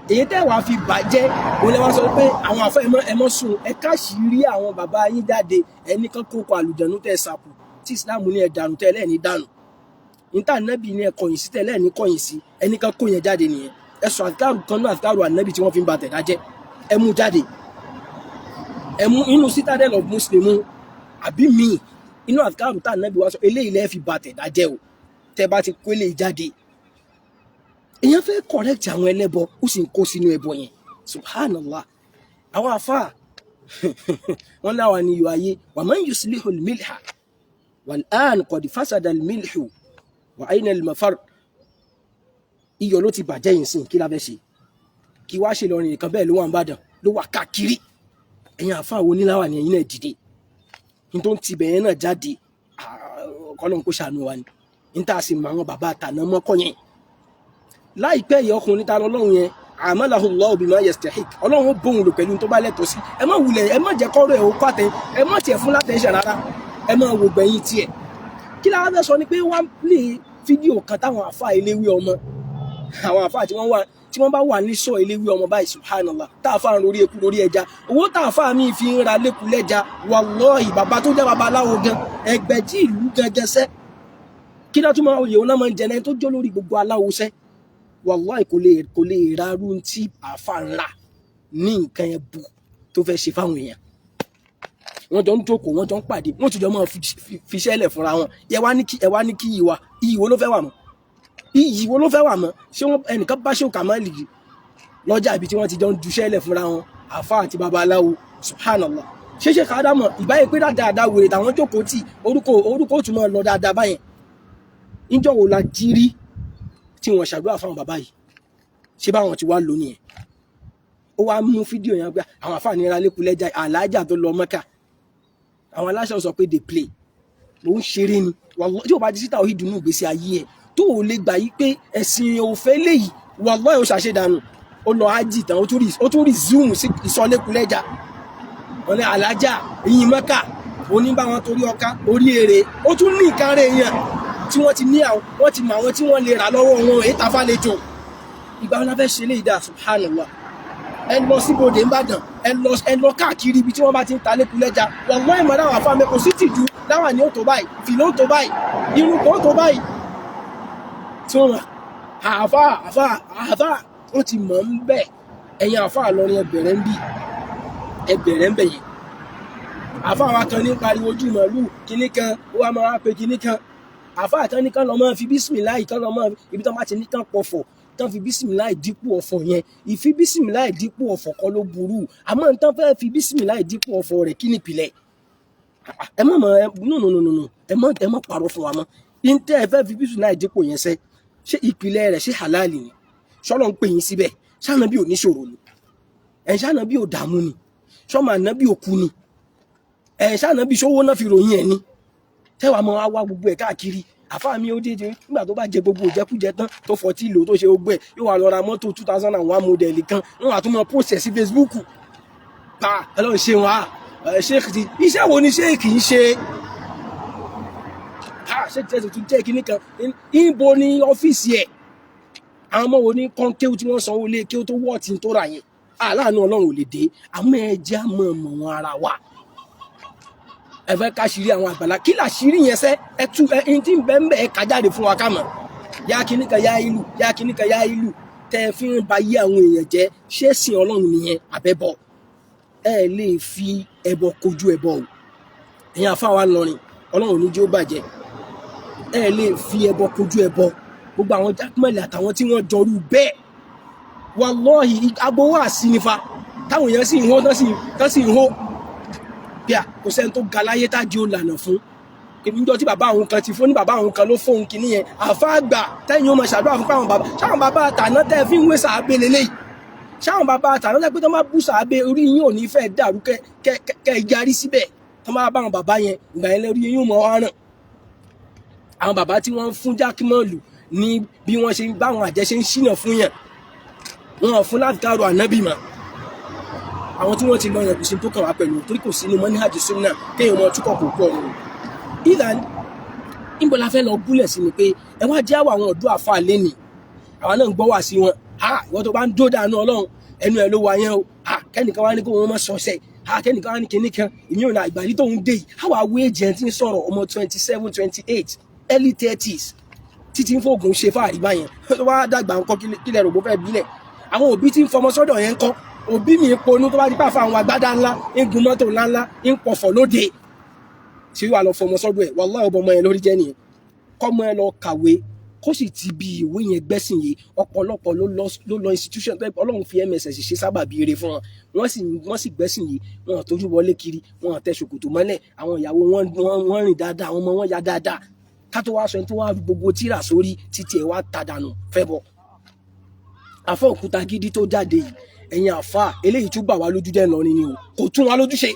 Èyí tẹ́ wàá fi bàjẹ́ òun lè wá sọ pé àwọn àfọ ẹmọ sùn, ẹ káṣírí àwọn bàbá yín jáde, ẹnì kan kókó àlùjẹ̀nu tẹ́ sàpù tí Islam ní ẹ dànù tẹ́ lẹ́ẹ̀ní dànù, níta nẹ́bì ní ẹ kọ̀yìn sí tẹ́ lẹ́ẹ̀ní kọ̀yìn sí, ẹnì kan kó yẹn jáde nìyẹn. Ẹ sọ àtikárù kan náà, àtikárù ànábì tí wọ́n fi ń ba tẹ̀dá jẹ́, ẹ mú jáde. Ẹ mú inú Citadel of Muslim àbí míì, inú àtikárù tá ànábì wá sọ eléyìí lẹ́ẹ̀ fi ba tẹ̀dá jẹ́ o. Tẹ́ bá ti kó eléyìí jáde, èèyàn fẹ́ correct àwọn ẹlẹ́bọ, ó sì ń kó sínú ẹbọ yẹn. Subhanallah. Àwọn afa wọn láwa ní iyọ̀ ayé. Wa man yuslihu al-milha wal-an qad fasada al-milhu wa ayna al-mafar. Iyọ̀ ló ti bàjẹ́ yìí sìn, kí la fẹ́ ṣe? Kí wá ṣe lọrin nìkan, bẹ́ẹ̀ ló wà ń bàdàn, ló wà káàkiri. Ẹ̀yin àfa wo níláwà ni ẹ̀yin náà dìde ní tó ń tibẹ̀ yẹn náà jáde. Kọ́lọ́n kó ṣàánú wa ni ní tá a sì mọ àwọn bàbá àtàná mọ́kọ́ yẹn. Láìpẹ́ yìí, ọkùnrin ta lọ́lọ́run yẹn, amalahu Allahu bima yastahiq, Ọlọ́run ó bóun lò pẹ̀lú tó bá lẹ́tọ̀ọ́ sí. Ẹ má wulẹ̀, ẹ má jẹ́ kọ́rọ̀ ẹ̀ ó pàtẹ, ẹ má tiẹ̀ fún látẹ̀ṣẹ̀ rárá, ẹ má wò gbẹ̀yìn tiẹ̀. Kí la wá fẹ́ sọ ni pé wọ́n play fídíò kan táwọn àfa eléwé ọmọ, àwọn àfa tí wọ́n wà, tí wọ́n bá wà ní sọ eléwé ọmọ báyìí, subhanallah, tá àfa ń rorí eku lórí ẹja, owó tá àfa mi fi ń ra lẹ́kùn lẹ́ja, wallahi, bàbá tó jẹ́ babaláwo gan ẹgbẹ̀jì ìlú gẹ́gẹ́ sẹ́, kí náà tún máa oyè wọn náà máa ń jẹ náà tó jó lórí gbogbo aláwo sẹ́, wàláì, kò lè rárú tí àfa ńlá ní nǹkan ẹbù tó fẹ́ ṣe fáwọn èèyàn. Wọ́n jọ ń jókòó, wọ́n jọ ń pàdé, wọ́n tún jọ máa fiṣẹ́ lẹ̀ fúnra wọn. Ẹ wá ní kí ìwà iyì wo ló fẹ́ wà mọ́? Iyì wo ló fẹ́ wà mọ́? Ṣé wọ́n ẹnìkan bá ṣe kàmáàlì lọ́jà ibi tí wọ́n ti jọ ń duṣẹ́ lẹ̀ fúnra wọn, àfa àti babaláwo? Subhanallah. Ṣéṣe kàdámọ̀ ìbáyé pé dáadáa wèrè táwọn jókòó tì, orúkọ ó tún máa lọ dáadáa báyẹn. Níjọ́ wo la jírí tí wọ́n ṣàdúrà fáwọn bàbá yìí? Ṣé báwọn ti wá lónìí ẹ̀? Ó wá mú fídíò yẹn pé àwọn àfáà nira lẹ́kùlẹ́jà alájà tó lọ Mẹ́kà. Àwọn aláṣẹ sọ pé they play, ló ń ṣeré ni. Wallahi, tí o bá ti síta òhìn dùnú ìgbésí ayé ẹ tó o lè gbà yí pé ẹ̀sìn òfẹ́ léyìí, wallahi, ó ṣàṣedànù. Ó lọ ájì tán, ó tún rí zoom sí ìsọlẹ́kùlẹ́jà wọn ní alájà ìyìn Mẹ́kà oníbàwọn torí ọká orí èrè. Ó tún ní ìkárẹ̀ èèyàn tí wọ́n ti ní àwọn, wọ́n ti mọ àwọn tí wọ́n lè rà lọ́wọ́ wọn èyí tafà lè jò. Ìgbà wọn la fẹ́ ṣe lè dà? Subhanallah. Ẹ lọ síbodè ńbàdàn, ẹ lọ káàkiri ibi tí wọ́n bá ti ń ta lẹ́kùlẹ́jà, wallahi, ìmọ̀ láwọn afá mi kò sí tìjú. Láwọn ní ó tó báyìí, fìlà ó tó báyìí, irun kan ó tó báyìí, tí wọ́n àfá àfá àfá, wọ́n ti mọ̀ ń bẹ̀. Ẹ̀yin àfá lọrin, ẹ bẹ̀rẹ̀ ń bì, ẹ bẹ̀rẹ̀ ń bẹ̀ yẹn. Àfá wa kan ní pariwo ojú màálù kinní kan, ó wá máa pe kinní kan. Àfá kan ní kan lọ máa fi bísímìláì kan lọ máa ibi tí wọ́n bá ti ní kan pọ̀fọ̀ tán, fi bísímìláì dípò ọ̀fọ̀ yẹn. Ìfi bísímìláì dípò ọ̀fọ̀ kọ́ ló burú, àmọ́ nǹkan fẹ́ fi bísímìláì dípò ọ̀fọ̀ rẹ̀, kí ni ìpìlẹ̀? Ẹ má mọ̀ ẹ, no, no, no, no, no, ẹ má parọ́ fún wa mọ́. Ntẹ́ ẹ fẹ́ fi bísímìláì dípò yẹn sẹ́, ṣé ìpìlẹ̀ rẹ̀ ṣé halali ni? Ṣọlọ́ ń pè yín síbẹ̀? Ṣáà bí ò ní ṣòro ni ẹ̀? Ṣáà bí ò dààmú ni? Ṣọ́mọ ànábì òkú ni ẹ̀? Ṣáà bí ṣówó náà fi ròyìn ẹ̀ ni? Tẹ́wàá mọ́ wá wá gbogbo ẹ̀ káàkiri. Àfáà mi ó dédé nígbà tó bá jẹ gbogbo ìjẹkújẹ tán, tó fọtí lò, tó ṣe gbogbo ẹ̀, yóò wá lọ ra mọ́tò 2001 model kan, wọ́n wà tún mọ post ẹ̀ sí Facebook pa. Ọlọ́run ṣe wọn á ṣéèkì ti iṣẹ́ wo ni ṣéèkì ń ṣe? Ṣéèkì tẹ̀sí tún jẹ́ kinní kan, níbo ni ọ́fíìsì ẹ̀? Àwọn ọmọ wo ní kọ́ńkéwù tí wọ́n sanwó lé kéwù tó wọ́ọ̀tì tó rà yẹn? Aláàánú Ọlọ́run ò lè dé, àmọ́ ẹ jẹ́ àmọ́ mọ̀ wọn ara wa. Ẹ fẹ́ káṣírí àwọn àgbàlá, kí làṣírí yẹn sẹ́? Ẹ tú ẹ ẹni tí ń bẹ́ ń bẹ́, ẹ kà jáde fún wa ká mọ̀. Yá kíní kan, yá ìlú, yá kíní kan, yá ìlú tẹ́ ẹ fi ń ba yé àwọn èèyàn jẹ́. Ṣé sìn Ọlọ́run nìyẹn àbẹ́bọ? Ẹ lè fi ẹbọ kojú ẹbọ o. Ẹ̀yin àfa wa lọrin, Ọlọ́run ò ní jẹ́ ó bàjẹ́. Ẹ lè fi ẹbọ kojú ẹbọ. Gbogbo àwọn jákèmọ́lẹ̀ àtàwọn tí wọ́n jọrú bẹ́ẹ̀, wàlọ́ọ̀hì, agbowó àsínífa táwọn èèyàn sì ń hó, tán sì ń hó bíà. Kò sẹ́ni tó ga láyé tá di ó lànà fún níjọ́ tí bàbá àwọn kan ti fún ní, bàbá àwọn kan ló fóun kìíní yẹn. Àfa àgbà tẹ́yìn ó máa ṣàdúrà fún káwọn bàbá, ṣáwọn bàbá àtàná tẹ́ fi ń wé sàábé lélẹ́yìí, ṣáwọn bàbá àtàná tẹ́ pé tó máa bú sàábé, orí yín ò ní fẹ́ dàrú kẹ́ kẹ́ yarí síbẹ̀. Tó máa bá àwọn bàbá yẹn, ìgbà yẹn lórí yín ó mọ ọ̀ràn. Àwọn bàbá tí wọ́n ń fún jákèmọ́ọ̀lù ní bí wọ́n ṣe ń bá àwọn àjẹ́ ṣe ń ṣìnà fún yàn, wọn ò fún láti kárò ànábì mọ́. Àwọn tí wọ́n ti lọ yẹn, kò sí tó kàn wá pẹ̀lú, torí kò sínú manhaj sunnah kéèyàn mọ túkọ̀ kò kú ọ̀run ìlànà. Níbo la fẹ́ lọ gúnlẹ̀ sí ni pé ẹ wá jẹ́ àwọn ọ̀dọ́ àfa lẹ́nìí, àwọn náà ń gbọ́ wá sí wọn. Ha, ìwọ tó bá ń dó dànù Ọlọ́run, ẹnu ẹ ló wà yẹn o. Ha, kẹ́nìkan wá ní kó wọn má sọ̀sẹ̀. Ha, kẹ́nìkan wá ní kinní kan, ìmí ò ní àgbàdì tó ń dé yìí. Àwọn awé jẹ́ ti ń sọ̀rọ̀ ọmọ 27, 28, early 30s, títí ń fògùn ṣe fáàrí báyẹn. Tó bá dàgbà ńkọ́? Kílẹ̀ rògbò fẹ́ bílẹ̀? Àwọn òbí tí ń fọmọ sọ́dọ̀ yẹn ńkọ́? Òbí mi ń ponú tó bá di pàfà àwọn agbádá ńlá ń gun mọ́tò ńláńlá, ń pọ̀fọ̀ lóde, tí wàá lọ fọmọ sọ́dọ̀ ẹ̀. Wàláhì, ọmọ yẹn lórí jẹ́ nìyẹn. Kọ́mọ ẹ lọ kàwé, kó sì ti bí ìwé yẹn gbẹ́sìn yìí. Ọ̀pọ̀lọpọ̀ ló lọ institution tó yẹ pé Ọlọ́run fi MSS ṣe sábàbí ire fún wọn, wọ́n sì gbẹ́sìn yìí. Wọn tójú wọlé kiri, wọn tẹ ṣòkòtò mọ́lẹ̀, àwọn ìyàwó wọn wọ́n rìn dáadáa, àwọn ọmọ wọn ya dáadáa. Ká tó wá sọ ẹni tó wá gbogbo tíra sórí títí ẹ̀ wá tàdánù fẹ́ bọ̀. Àfọ òkúta gidi tó jáde yìí, ẹ̀yin àfa, eléyìí tún bà wá lójú jẹ́ ńlọrin ni o, kò tún wá lójú ṣe,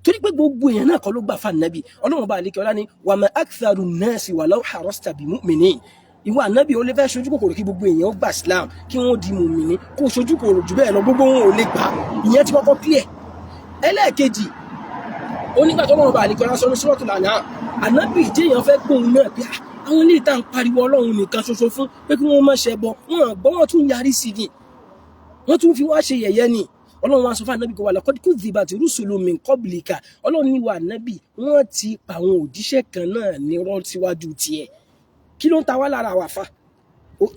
torí pé gbogbo èèyàn náà kọ́ ló gbà fún ànábì. Ọlọ́run bá àlékè ọlá ní وما أكثر الناس ولو حرصت بمؤمنين. Ìwọ ànábì, ó lè fẹ́ ṣojú kòkòrò kí gbogbo èèyàn ó gbà Islam, kí wọ́n di mùmìnì, kó ṣojú kòkòrò jù bẹ́ẹ̀ lọ, gbogbo wọn ò lè gbà. Ìyẹn ti kọ́kọ́ clear. Ẹlẹ́ẹ̀kejì, ó nígbà tó lọ́wọ́ bá àlékè ọlá sọ ní Suratul An'am, ànábì téèyàn fẹ́ gbóhùn náà pé àwọn ilé ìta ń pariwo Ọlọ́run nìkan ṣoṣo fún pé kí wọ́n má ṣẹbọ, wọn gbọ́, wọn tún yarí sí ni, wọ́n tún fi wá ṣe yẹ̀yẹ́ ni. Ọlọ́run wá sọ fún ànábì kó wà لقد كذبت رسل من قبلك. Ọlọ́run ní wà ànábì, wọ́n ti pa àwọn òjíṣẹ́ kan náà nírọ́ síwájú tiẹ̀. Kí ló ń ta wá lára wà fa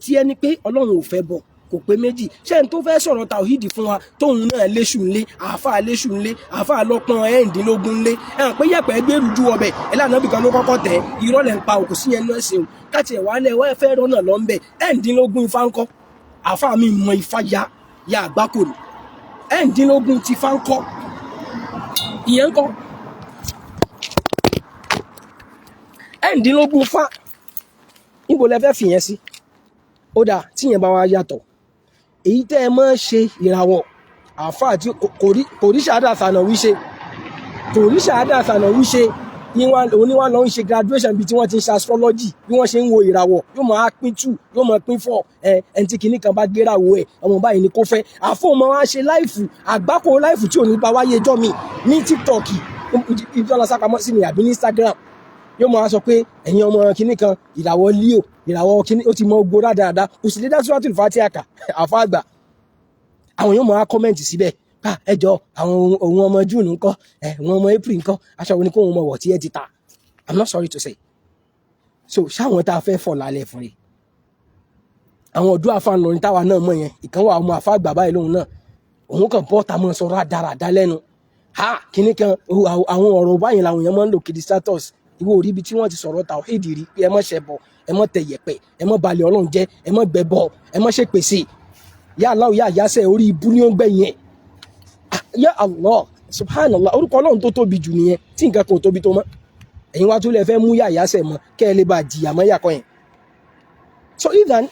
tí ẹni pé Ọlọ́run ò fẹ́ bọ̀, kò pé méjì. Ṣé n tó fẹ́ sọ̀rọ̀ tàwíìdì fún wa, tóun náà léṣù ńlé, àáfàá léṣù ńlé, àáfàá lọ́pọ̀n 16 ńlé, ẹ̀ hàn pé yẹ̀pẹ̀ gbèrú ju ọbẹ̀ ẹ̀ lànà kan ló kọ́kọ́ tẹ̀. Irọ́ lẹ̀ ń pa, òkú sí yẹn náà ṣeun káti ẹ̀ wálẹ̀ wẹ́ fẹ́ rọ́nà lọ́nbẹ̀. 16 ifá ńkọ́? Àáfàá mi mọ ifá ya ya àgbákò ni. 16 ti fá ńkọ́? Ìyẹn ńkọ́? 16 fá, níbo lẹ fẹ́ fìyẹn sí? Ó dáa, tíyẹn bá wá yàtọ̀, èyí tẹ́ ẹ máa ń ṣe ìràwọ̀, àáfàá tí kò rí ṣáádà sànà wí ṣe, kò rí ṣáádà sànà wí ṣe, òun ní wá lọ ń ṣe graduation bí tí wọ́n ti ń ṣe astrology, bí wọ́n ṣe ń wo ìràwọ̀, yóò máa pín two, yóò máa pín four. Ẹ ẹni tí kinní kan bá gbéràwọ̀ ẹ, ọmọ báyìí ni kò fẹ́. Àfọ̀ ọmọ wa ṣe live, àgbákò live tí ò ní bá wáyé ẹjọ́ mi ní TikTok, ibi tí wọ́n lọ sápamọ́ sí mi, àbí ní Instagram, yóò máa sọ pé ẹ̀yin ọmọ kinní kan, ìràwọ̀ Leo, ìràwọ̀ kinní, ó ti mọ gbó dáadáa, kò sì lè dá Suratul Fatiha kà. Àfa àgbà, àwọn yóò máa comment síbẹ̀ pa ẹjọ́ àwọn òun ọmọ June ńkọ́, ẹ òun ọmọ April ńkọ́, aṣọ wo ni kó òun mọ wọ̀ tí ẹ ti ta? I'm not sorry to say so. Ṣáwọn tá a fẹ́ fọ̀ lálẹ́ fún rí, àwọn ọ̀dọ́ àfa ńlọrin táwa náà mọ̀ yẹn, ìkan wà, ọmọ àfa àgbà báyìí lóhun náà, òun kàn bọ́ ta mọ́ sọ rádaràdá lẹ́nu ha kíní kan. Àwọn ọ̀rọ̀ báyìí làwọn èèyàn máa ń lò kiri status. Ìwọ ò rí ibi tí wọ́n ti sọ̀rọ̀ tàwíìdì rí pé ẹ má ṣẹbọ, ẹ má tẹ yẹ̀pẹ̀, ẹ má balẹ̀ Ọlọ́run jẹ́, ẹ má gbẹbọ, ẹ má ṣèpèsè yá Allah yá yásẹ̀, orí ibú ni ó ń gbẹ̀yìn ẹ̀. Ya Allah, subhanallah, orúkọ Ọlọ́run tó tóbi jù nìyẹn, tí nǹkan kan ò tóbi tó mọ́. Ẹ̀yin wá tún lè fẹ́ mú yá yásẹ̀ mọ́ kẹ́ ẹ lè bá jìyà mọ́ yàkọ́ yẹn. So even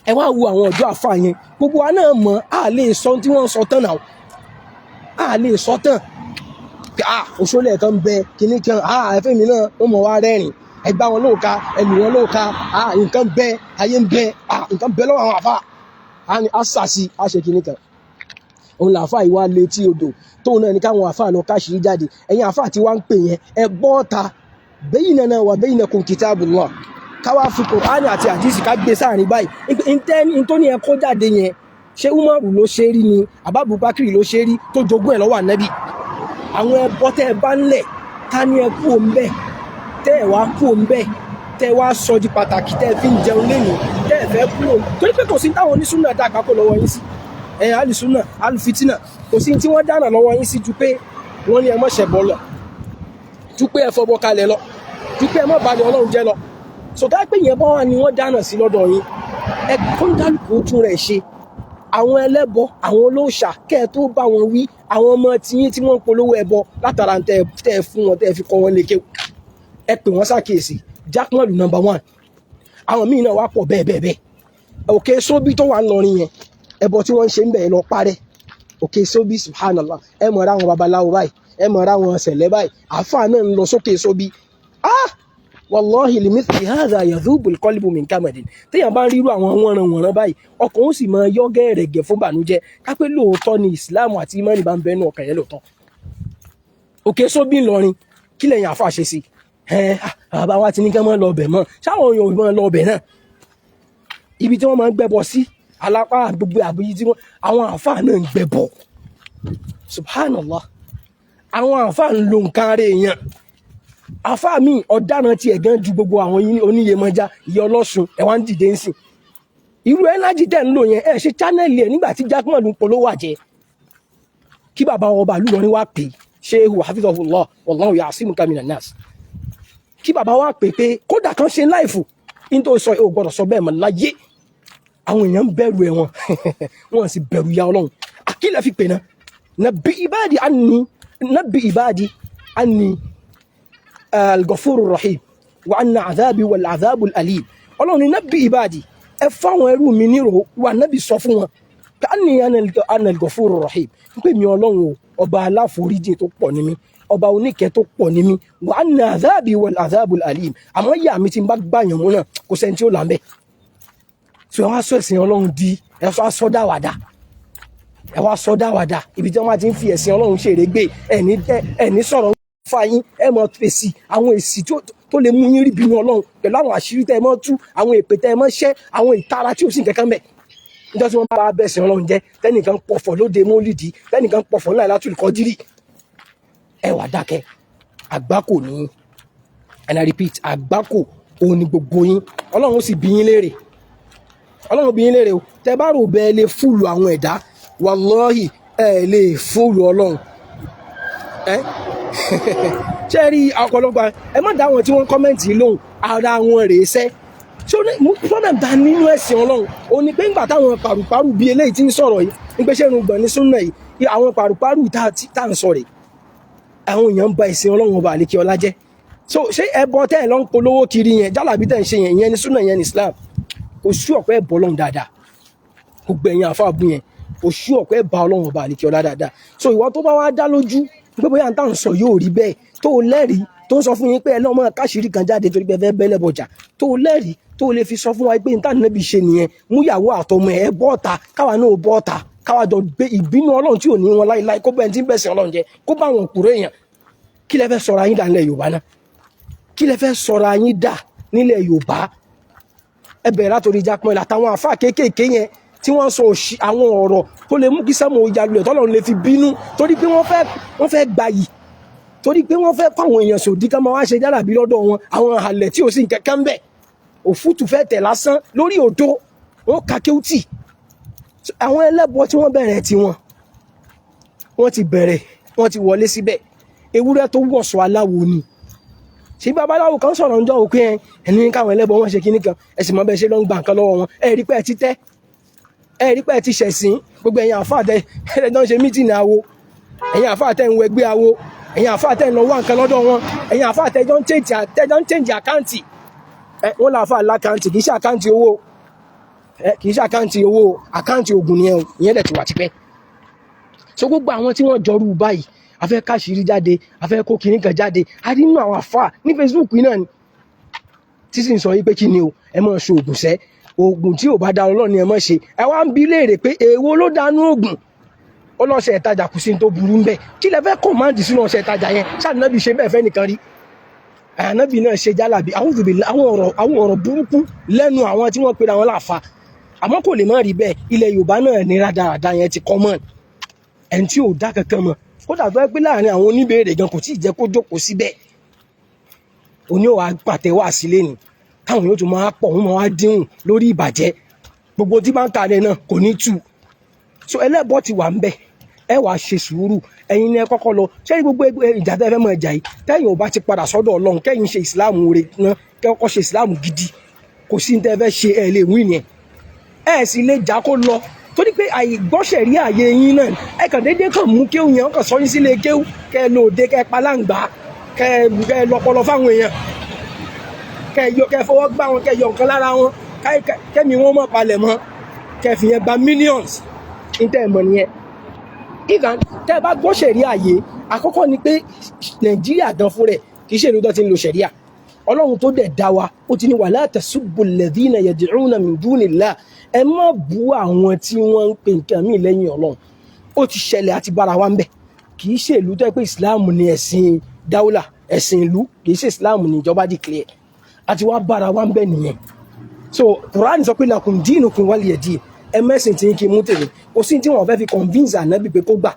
ẹ wá wo àwọn ọ̀dọ́ àfa yẹn, gbogbo wa náà mọ̀, á lè sọ tí wọ́n sọ tán náà, á lè sọ tán. Ah, òṣòlẹ̀ kan bẹ kinní kan, ah, ẹfẹ́ mi náà, wọ́n mọ̀ wá rẹ́rìn, ẹ gbá wọn lóòka, ẹ lù wọn lóòka. Ah, nǹkan bẹ, ayé ń bẹ, ah, nǹkan bẹ lọ́wọ́ àwọn àfa, a ní asàsì, a ṣe kinní kan. Òun làáfà yìí wá létí odò tóun náà ní káwọn àfa lọ káṣírí jáde. Ẹ̀yin àfa tí wàá ń pè yẹn, ẹ bọ́ ta بيننا وبينكم كتاب الله, káwá fi Kùránì àti àdìsí ká gbé sáàrin báyìí. Ntọ́ ni ẹ kó jáde yẹn, ṣé Umaru ló ṣe rí ni àbábùbákìrì ló ṣe rí tó jogún ẹ̀ lọ́wọ́ ànábì? Àwọn ẹbọ tẹ́ ẹ bá ń lẹ̀, ká ní ẹ kú òun bẹ́ẹ̀, tẹ́ ẹ wá kú òun bẹ́ẹ̀, tẹ́ ẹ wá sọ di pàtàkì, tẹ́ ẹ fi ń jẹun lẹ́nu, tẹ́ ẹ fẹ́ kúrò, torí pé kò sí táwọn onísúnà dá àgbákò lọ́wọ́ yín sí. Ẹ alùsúnà alùfitínà, kò sí tí wọ́n dáná lọ́wọ́ yín sí ju pé wọ́n ní ẹ má ṣẹbọ lọ, ju pé ẹ fọbọ kalẹ̀ lọ, ju pé ẹ má balẹ̀ Ọlọ́run jẹ́ lọ. Sọtá pé yẹn bá wà ní wọ́n dáná sí lọ́dọ̀ yín, ẹ kóńdálùkù tún rẹ̀ ṣe. Àwọn ẹlẹ́bọ, àwọn olóòṣà, kẹ́ ẹ tó bá wọn wí, àwọn ọmọ tiyín tí wọ́n ń polówó ẹbọ látara tẹ́ ẹ fún wọn, tẹ́ ẹ fi kọ́ wọn lékè, ẹ pè wọ́n ṣàkíyèsí. Jákmọ́lù number one, àwọn míì náà wá pọ̀ bẹ́ẹ̀ bẹ́ẹ̀ bẹ́ẹ̀. Òkè Sóbí tó wà ńlọrin yẹn, ẹbọ tí wọ́n ń ṣe ń bẹ̀ lọ parẹ́. Òkè Sóbí, subhanallah, ẹ mọ̀ ra àwọn babaláwo báyìí, ẹ mọ̀ ra àwọn ṣẹ̀lẹ̀ báyìí, àáfàá náà ń lọ sókè Sóbí. Ah, wallahi لمثل هذا يذوب القلب من كمد. Téèyàn bá ń rírú àwọn wọ̀nranwọ̀nran báyìí, ọkàn ó sì máa yọ gẹ́rẹ́gẹ́ fún bànújẹ́, kápẹ́ lóòótọ́ ni ìsìláàmù àti ìmánì bá ń bẹ́nu ọkàn yẹn lóòótọ́. Òkè Sóbí ńlọrin, kí lẹ́yìn àáfàá ṣe sí ẹ? Bàbá wa ti ní kí wọ́n lọ ọbẹ̀ mọ́, sáwọn èèyàn ò mọ́ lọ ọbẹ̀ náà. Ibi tí wọ́n máa ń gbẹ́bọ sí alápá gbogbo àbúyí tí wọ́n, àwọn àáfàá náà ń gbẹ́bọ. Subhanallah, àwọn àáfàá ń lo nǹkan ara èèyàn. Àáfàá mi ọ̀daràn tiẹ̀ gan ju gbogbo àwọn oníyemọja ìyá ọlọ́sùn. Ẹ̀ wá ń dìde ń sìn. Irú ẹnájì tẹ̀ ń lò yẹn, ẹ̀ ṣe channel ẹ̀ nígbà tí Jackman ń polówó àjẹ. Kí bàbá ọba Ìlọrin wá pè, Shehu hafizahullah, wallahu ya'simuka minan nas, kí bàbá wa pè pé kódà kan ṣe live ní tó sọ, ò gbọ́dọ̀ sọ bẹ́ẹ̀ mọ́ láyé. Àwọn èèyàn ń bẹ̀rù ẹ̀, wọn wọn sì bẹ̀rù ya Ọlọ́run. Àkílẹ̀ fi pè náà, nabbi ibadi anni, nabbi ibadi anni al-ghafurur rahim wa anna adhabi wal adhabul alim. Ọlọ́run ní nabbi ibadi, ẹ fáwọn ẹrú mi nírò wà nábì, sọ fún wọn pé anni ana al-ghafurur rahim, pé mi Ọlọ́run o, ọba aláforíjì tó pọ̀ ní mi, ọba oníkẹ́ tó pọ̀ ní mi, wa anna adhabi wal adhabul alim. Àmọ́ ìyà mi tí n bá gbàyàn mú náà, kò sẹ́ni tí ó là ń bẹ̀. Tí wọ́n á sọ ẹ̀sìn Ọlọ́run di, ẹ sọ asọ́dáwàdà, ẹ wá sọdáwàdà. Ibi tí wọ́n bá ti ń fi ẹ̀sìn Ọlọ́run ṣeré gbé, ẹni sọ̀rọ̀ fa yín, ẹ mọ̀ fèsì àwọn èsì tó lè mú yín rí bínú Ọlọ́run pẹ̀lú àwọn àṣírí tẹ́ ẹ mọ́ tú, àwọn èpè tẹ́ ẹ mọ́ ṣẹ́, àwọn ìtara tí ò sí nǹkan kan mẹ́. Níjọ́ tí wọ́n bá bẹ̀sìn Ọlọ́run jẹ́, tẹ́nìkan pọ̀fọ̀ lóde mólìdí, tẹ́nìkan pọ̀fọ̀ ńlá látùlù kọjírí, ẹ wà dákẹ́. Àgbákò ní, and I repeat, àgbákò òun ni gbogbo yín. Ọlọ́run ó sì bí yín léèrè, Ọlọ́run bí yín léèrè o. Tẹ́ bá rò bẹ́ẹ̀ lè fool àwọn ẹ̀dá, wàlọ́hì, ẹ lè fool Ọlọ́run. Ẹ ṣe rí ọ̀pọ̀lọpọ̀, ẹ má dá àwọn tí wọ́n comment lóhùn, ara wọn rèé sẹ́. Ṣé problem ta nínú ẹ̀sìn Ọlọ́run ó ní pé ńgbà táwọn pàrùpàrù bíi eléyìí tí ń sọ̀rọ̀ yìí ń pé ṣé irùngbọ̀n ní súnà yìí, àwọn pàrùpàrù tá à ń sọ rèé, àwọn èèyàn ń ba ìsìn Ọlọ́run ọba àlékè ọlá jẹ́. So ṣé ẹbọ tẹ́ ẹ̀ lọ ń polówó kiri yẹn, jálàbí tẹ́ ń ṣe yẹn, ìyẹn ní súnà, yẹn ní Islam? Kò sú ọ̀pẹ́ ẹ̀bọ Ọlọ́run dáadáa. Gbogbo ẹ̀yin àfáàbù yẹn, kò sú ọ̀pẹ́ bá Ọlọ́run ọba àlékè ọlá dáadáa. So ìwọ tó bá wá dá lójú pé bóyá n táwọn sọ yóò rí bẹ́ẹ̀, tó o lẹ́rìí tó ń sọ fún yín pé ẹ lọ́mọ káṣírí kan jáde torí pé ẹ fẹ́ bẹ́lẹ̀ bọjà, tó o lẹ́rìí tó o lè fi sọ fún wa pé n táwọn níbi ṣe nìyẹn, múyàwó àtọmọ ẹ bọ́ọ̀ta, káwa náà bọ́ọ̀ta, káwa jọ gbé ìbínú Ọlọ́run tí ò ní wọn láíláí, kó bẹ́ẹ̀ tí ń bẹ̀sẹ̀ Ọlọ́run jẹ, kó bá wọn kúrò èèyàn. Kí lẹ fẹ́ sọ̀rọ̀ ayín dà nílẹ̀ Yorùbá náà? Kí lẹ fẹ́ sọ̀rọ̀ ayín dà nílẹ̀ Yorùbá? Ẹ bẹ̀rẹ̀ látòrí Jákúmẹ́lì àtàwọn àfáà kéékèèké yẹn tí wọ́n sọ òṣì àwọn ọ̀rọ̀ tó lè mú kí sẹ́mu ìyàlú tọ́lọ́run lè fi bínú, torí pé wọ́n fẹ́ gbayì, torí pé wọ́n fẹ́ fáwọn èèyàn sòdí ká máa wá ṣe jálàbí lọ́dọ̀ wọn, àwọn àlẹ̀ tí ò sí nǹkan kan bẹ̀, òfútù fẹ́ tẹ̀ lásán lórí òdo wọn ka kéwùtì. Àwọn ẹlẹ́bọ tí wọ́n bẹ̀rẹ̀ tiwọn, wọ́n ti bẹ̀rẹ̀, wọ́n ti wọlé síbẹ̀. Ewúrẹ́ tó wọ̀sọ̀ aláwo ni. Ṣé babaláwo kan sọ̀rọ̀ ńjọ́ òkú ẹ ẹni káwọn ẹlẹ́bọ wọn ṣe kinní kan, ẹ sì mọ bẹ́ẹ̀ ṣe ló ń gba nǹkan lọ́wọ́ wọn. Ẹ rí pé ẹ ti tẹ́, ẹ rí pé ẹ ti ṣẹ̀sín. Gbogbo ẹ̀yin àfáà tẹ ẹ tó ń ṣe meeting awo, ẹ̀yin àfáà tẹ ń wẹgbẹ́ awo, ẹ̀yin àfáà tẹ ń lọ wá nǹkan lọ́dọ̀ wọn, ẹ̀yin àfáà tẹ jọ ń change account. Ẹ wọ́n là àfáà l'account, kì í ṣe account owó ẹ, kì í ṣe account owó, account oògùn nìyẹn o. Ìyẹn dẹ̀ ti wà tipẹ́. So gbogbo àwọn tí wọ́n jọrú báyìí, a fẹ́ káṣírí jáde, a fẹ́ kó kinní kan jáde. A rí nínú àwọn àfáà ní Facebook yìí náà ni tí sì ń sọ yìí pé kí ni o, ẹ máa ṣe oògùn sẹ́, oògùn tí ò bá da Ọlọ́run ni ẹ máa ṣe. Ẹ wá ń bi léèrè pé èwo ló dánú oògùn? Ó lọ́sẹ̀ ìtajà, kò sí ní tó burú ńbẹ̀. Kí lẹ fẹ́ command sínú ọ̀sẹ̀ ìtajà yẹn? Ṣáà ṣe bẹ́ẹ̀ fẹ́ nìkan rí, ànábì náà ṣe jálàbí. Àwọn òbí, àwọn ọ̀rọ̀ burúkú lẹ́nu àwọn tí wọ́n pera wọn láàfa. Àmọ́ kò lè má rí bẹ́ẹ̀, ilẹ̀ Yorùbá náà ní rádaràda yẹn ti common. Ẹni tí ò dá kankan mọ̀, kódà tó yẹ pé láàrin àwọn oníbèrè gan kò tí ì jẹ́ kó jókòó síbẹ̀, oní ò wá pàtẹ wá sílé ni táwọn yóò tún máa pọ̀, wọ́n máa wá díhùn lórí ìbàjẹ́ gbogbo tí bá ń kalẹ̀ náà kò ní tù. So ẹlẹ́bọ ti wà ń bẹ̀, ẹ wàá ṣe sùúrù. Ẹ̀yin ni ẹ kọ́kọ́ lọ ṣé gbogbo ìjà tẹ́ fẹ́ mọ ìjà yìí, tẹ́yìn ò bá ti padà sọ́dọ̀ Ọlọ́run, kẹ́yìn ṣe ìsìláàmù rẹ̀ ná, kẹ́kọ́ ṣe ìsìláàmù gidi, kò sí ní tẹ́ fẹ́ ṣe, ẹ lè wí yẹn, ẹ sì lè jà kó lọ, torí pé àìgbọ́sẹ̀rí àyè yín náà. Ẹ kàn déédéé kàn mú kéwù yẹn, kàn sọ yín sílé kéwù, kẹ́ ẹ lòde, kẹ́ ẹ palangba, kẹ́ ẹ lọpọlọ fáwọn èèyàn, kẹ́ ẹ yọ, kẹ́ ẹ fọwọ́ gbá wọn, kẹ́ ẹ yọ nǹkan lára wọn, kẹ́mi wọn mọ̀ palẹ̀ mọ́, kẹ́ ẹ fi yẹn gba millions. Ní tẹ́ ẹ mọ̀ nìyẹn. Ìgbà tẹ́ ẹ bá gbọ́ ṣẹ̀ríà yé, àkọ́kọ́ ni pé Nàìjíríà gan fún rẹ̀ kì í ṣe ìlú tó ti ń lo ṣẹ̀ríà. Ọlọ́run tó dẹ̀ dá wa, ó ti ní wala tasubbu alladhina yad'una min dunillah, ẹ má bú àwọn tí wọ́n ń pè nǹkan míì lẹ́yìn Ọlọ́run. Ó ti ṣẹlẹ̀ àti bára wa ń bẹ̀. Kì í ṣe ìlú tó yẹ pé Ìsìláàmù ni ẹ̀sìn dáúlà. Ẹ̀sìn ìlú, kì í ṣe Islam ní ìjọba declare. Àti wá bára wa ń bẹ̀ nìyẹn. So Quran sọ pé lakum dinukum waliya din. Ẹ mẹ́sìn tí ń kí mú tèmi. Kò sí tí wọ́n fẹ́ fi convince ànábì pé kó gbà.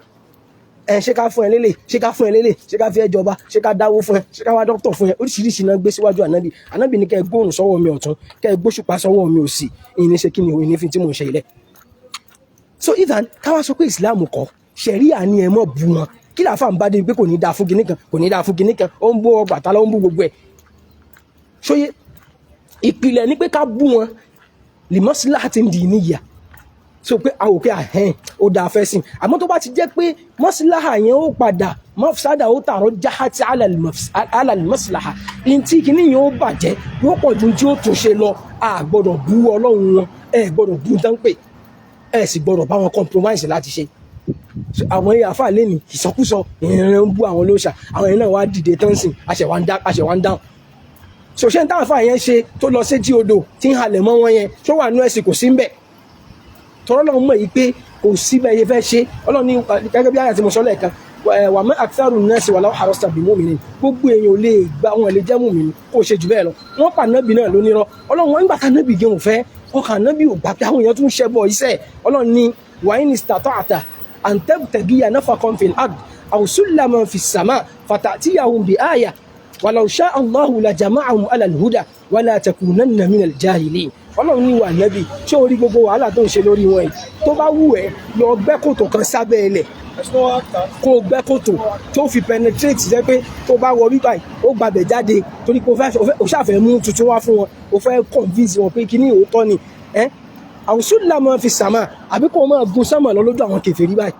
Ẹ ṣé ká fún ẹ lélẹ̀, ṣé ká fún ẹ lélẹ̀, ṣé ká fi ẹ jọba, ṣé ká dáwó fún ẹ, ṣé ká wá dókítà fún ẹ? Oríṣiríṣi náà gbé síwájú ànábì. Ànábì ní kẹ́ ẹ gbóòrùn sọ́wọ́ mi ọ̀tún, kẹ́ ẹ gbóṣùpá sọ́wọ́ mi òsì, ìní ṣe kí ni o, ìní fi tí mò ń ṣe ilẹ̀. So ethan káwá sọ pé Islam kọ́ ṣẹ̀ríà ni, ẹ mọ̀ bu wọn. Kí làáfà ń bá dé pé kò ní dáa fún kinní kan, kò ní dáa fún kinní kan, ó ń bú Ọbàtálá, ó ń bú gbogbo ẹ̀. Ṣóyé ìpìlẹ̀ ní pé ká bú wọn limọ́síláàtì ń di níyà, so pé a ò pé àhẹ́n ó dáa fẹ́ sìn. Àmọ́ tó bá ti jẹ́ pé mọ́síláhà yẹn ó padà mọ́sádà, ó tààrọ̀ jáhátì alàlùmọ́síláhà ní tí kìíní yẹn ó bàjẹ́, yóò pọ̀ ju tí ó tún ṣe lọ, a gbọ́dọ̀ bú Ọlọ́run wọn, ẹ gbọ́dọ̀ bú tán pé ẹ sì gbọ́dọ̀ bá wọn compromise láti ṣe. So, àwọn ẹ̀yà àfà lẹ́nu ìsọkúsọ ìrìn ń bú àwọn olóòṣà, àwọn ẹ̀yìn náà wá dìde tán sìn, àṣẹwà ń dáhùn. So ṣé n táwọn àfà yẹn ṣe tó lọ sétí odò tí ń halẹ̀ mọ́ wọn yẹn, tó wà nú ẹ̀sìn? Kò sí ń bẹ̀. Tọ́rọ́ lọ́wọ́ mọ̀ yìí pé kò sí bẹ́ẹ̀ yẹn fẹ́ ṣe. Ọlọ́run ní gẹ́gẹ́ bí àyà tí mo sọ lẹ́ẹ̀kan, wa ma aktharu nnasi walau harasta bi mu'minin. Gbogbo èèyàn ò lè gba, wọn lè jẹ́ mùmínì kó o ṣe jù bẹ́ẹ̀ lọ. Wọ́n pa nábì náà lónírọ́. Ọlọ́run wọn nígbà tá nábì gé òun fẹ́ ọkàn nábì ò gbà pé àwọn èèyàn tún ṣẹbọ iṣẹ́. Ọlọ́run ní wa in istata'ta an tabtaghiya nafaqan fil ard aw sullaman fis sama fata'tiyahum bi aya walau sha'a Allahu la jama'ahum ala al-huda wala takunanna minal jahilin. Ọlọ́run ní wà nẹ́bì, ṣé o rí gbogbo wàhálà tó ń ṣe lórí wọn yìí? Tó bá wù ẹ́, lọ gbẹ́ kòtò kan sábẹ́ ilẹ̀, kó o gbẹ́ kòtò tó fi penetrate, jẹ́ pé tó bá wọ bíbáyìí ó gbàbẹ̀ jáde, torí pé o ṣàfẹ́ mú tuntun wá fún wọn, o fẹ́ convince wọn pé kíní òótọ́ ni ẹ́. Àwùsùn fi sàmà, àbí kó o máa gun sánmà lọ lójú àwọn kèfèrí báyìí,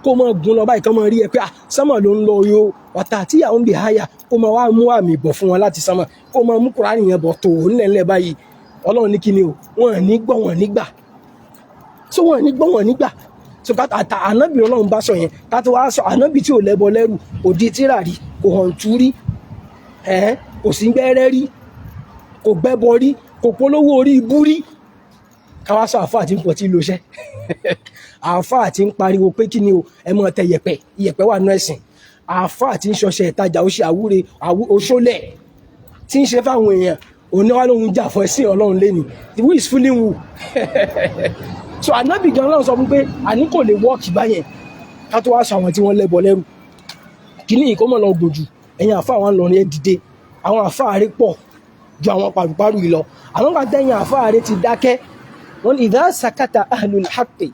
kó o máa gun lọ báyìí, kán máa rí ẹ pé ah, sánmà ló ń lọ yo wàtà tí àwọn ń bì háyà, kó o máa wá mú àmì bọ̀ fún wọn láti sánmà, kó o máa mú Kùránì yẹn bọ̀ tó nílẹ̀ báyìí. Ọlọ́run ní kíni o, wọn ní gbọ́, wọn ní gbà. So wọn ní gbọ́, wọn ní gbà. So ká àtà ànábì Ọlọ́run bá sọ yẹn, ká tó wá sọ ànábì tí ò lẹ́bọ lẹ́rù, kò di tíra rí, kò hàn tú rí, ẹ̀ kò sí gbẹ́rẹ́ rí, kò gbẹ́bọ rí, kò polówó orí ibú rí. Káwá sọ àfáà tí ń pọ̀ tí ń lo iṣẹ́, àfáà tí ń pariwo pé kí ni o, ẹ mọ̀ tẹ yẹ̀pẹ̀, ìyẹ̀pẹ̀ wà nú ẹ̀sìn, àfáà tí ń ṣọṣẹ ìtajà, ó ṣe àwúre oṣólẹ̀ tí ń ṣe fáwọn èèyàn, òní wà lóhun jà fún ẹ̀sìn Ọlọ́run lẹ́ni. Who is fooling who? So ànábì gan Ọlọ́run sọ fún pé àní kò lè wọ́ọ̀kì báyẹn. Ká tó wá sọ àwọn tí wọ́n lẹ́bọ lẹ́rù. Kíní yìí kó mọ̀ lọ gùn jù. Ẹ̀yin àfáà wọn lọ ní ẹ dìde. Àwọn àfáà rẹ pọ̀ ju àwọn pàrùpàrù yìí lọ. Àwọn kan tẹ̀yìn àfáà rẹ ti dákẹ́ wọn. Idha sakata ahlul haqqi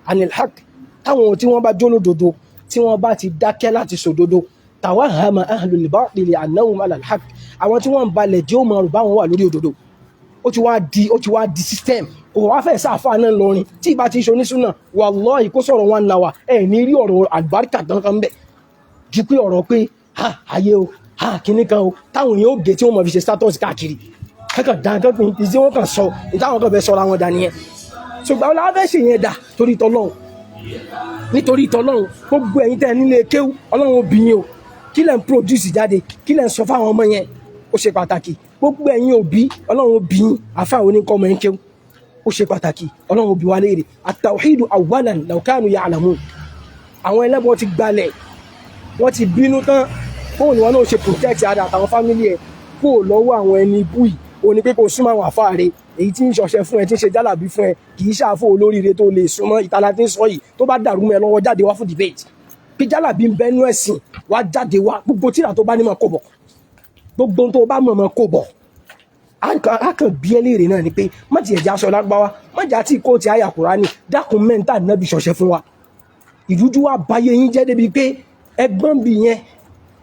anil haqq, táwọn tí wọ́n bá jólódodo, tí wọ́n bá ti dákẹ́ láti sòdodo, tawahama ahlul batili annahum ala al-haqq, àwọn tí wọ́n ń balẹ̀ jẹ́ ó máa rò báwọn wà lórí òdodo. Ó ti wá di system. Kò wá fẹ́ sáfà náà lọrin tí ìbá ti ń ṣe onísúnà, wallahi, kó sọ̀rọ̀ 1 hour, ẹ̀ ní rí ọ̀rọ̀ àlùbáríkà kankan bẹ̀ ju pé ọ̀rọ̀ pé ha ayé o, ha kinní kan o, táwọn èèyàn ó gé tí wọ́n mọ̀ fi ṣe status káàkiri kankan dán kankan ìdí wọn kàn sọ ìtàwọn kan fẹ́ sọra wọn dà nìyẹn. Ṣùgbọ́n àwọn aláfẹ́ ṣe yẹn dà torí tọlọ́run, nítorí tọlọ́run. Gbogbo ẹ̀yin tẹ́ ẹ nílé kéwú, Ọlọ́run obìnrin o, kí lẹ̀ ń produce jáde? Kí lẹ̀ ń sọ fáwọn ọmọ yẹn? Ó ṣe pàtàkì. Gbogbo ẹ̀yin òbí, Ọlọ́run obìnrin, àfáà oníkọ́ ọmọ yẹn kéwú, ó ṣe pàtàkì. Ọlọ́run òbí wa léèrè. At-tawhidu awwalan law kanu ya'lamun. Àwọn ẹlẹ́bọ ti gbalẹ̀, wọ́n ti bínú tán. Fóònù wọn náà ṣe protect ara àtàwọn family ẹ̀ kó lọ́wọ́ àwọn ẹni ibú yìí, ó ní pé kó súnmọ́ àwọn àfáà rẹ̀. Èyí tí ń ṣọṣẹ fún ẹ, tí ń ṣe jálàbí fún ẹ, kì í ṣàfọ olóríire tó lè súnmọ́. Ìtala tí ń sọ yìí, tó bá dàrú mọ́ ẹ lọ́wọ́, jáde wá fún debate pé jálàbí ń bẹnu ẹ̀sìn. Wá jáde wá, gbogbo tíra tó bá ní mọ̀ kó bọ̀, gbogbo tó bá mọ̀ mọ̀ kó bọ̀. A kàn bí ẹ léèrè náà ni pé má tiẹ̀ já aṣọ lágbáwá, má jà tí kò tí àyà Kùránì, dákun mẹ́ta nábì ṣọṣẹ fún wa. Ìrújú wa báyé yín jẹ́ débi pé ẹgbọ́n bì yẹn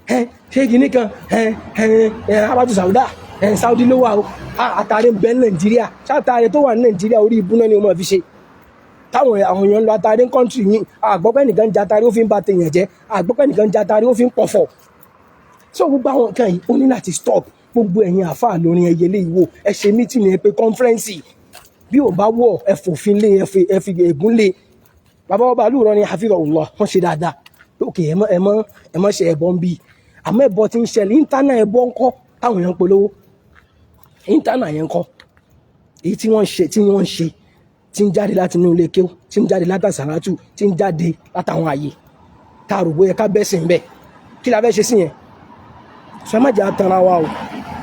ẹ ṣé kìíní kan ẹ ẹ ẹ abatu sauda ẹ Saudi ló wà o. Àtàrí ń bẹ ní Nàìjíríà. Ṣáàtàrí tó wà ní Nàìjíríà, orí ibú náà ni wọ́n máa fi ṣe. Táwọn àwọn èèyàn ń lọ àtàrí ń country yìí, àgbọ́pẹ́ nìkan jatari ó fi ń ba tèèyàn jẹ́, àgbọ́pẹ́ nìkan jatari ó fi ń pọ̀fọ̀. So gbogbo àwọn nǹkan yìí, ó ní láti stop. Gbogbo ẹ̀yin àáfàá lórin ẹyẹ lè wò, ẹ ṣe meeting, ẹ pé conference. Bí ò bá wọ̀, ẹ fòfin lé, ẹ fi ègún lé. Bàbá ọba alúrọ ni hafizahullah, wọ́n ṣe dáadáa. Ok, ẹ mọ ṣe ẹbọ ń bí, àmọ́ ẹbọ ti ń ṣẹlẹ̀ internal. Ẹbọ ńkọ́ táwọn èèyàn ń polówó internal yẹn ńkọ́? Èyí tí wọ́n ń ṣe, tí ń jáde láti inú ilé kéwú, tí ń jáde látàsàràtù, tí ń jáde látàwọn àyè tá a rò bóyá ká bẹ́sìn bẹ́ẹ̀, kí la fẹ́ ṣe sí yẹn? So ẹ má jẹ́ atanra wa o,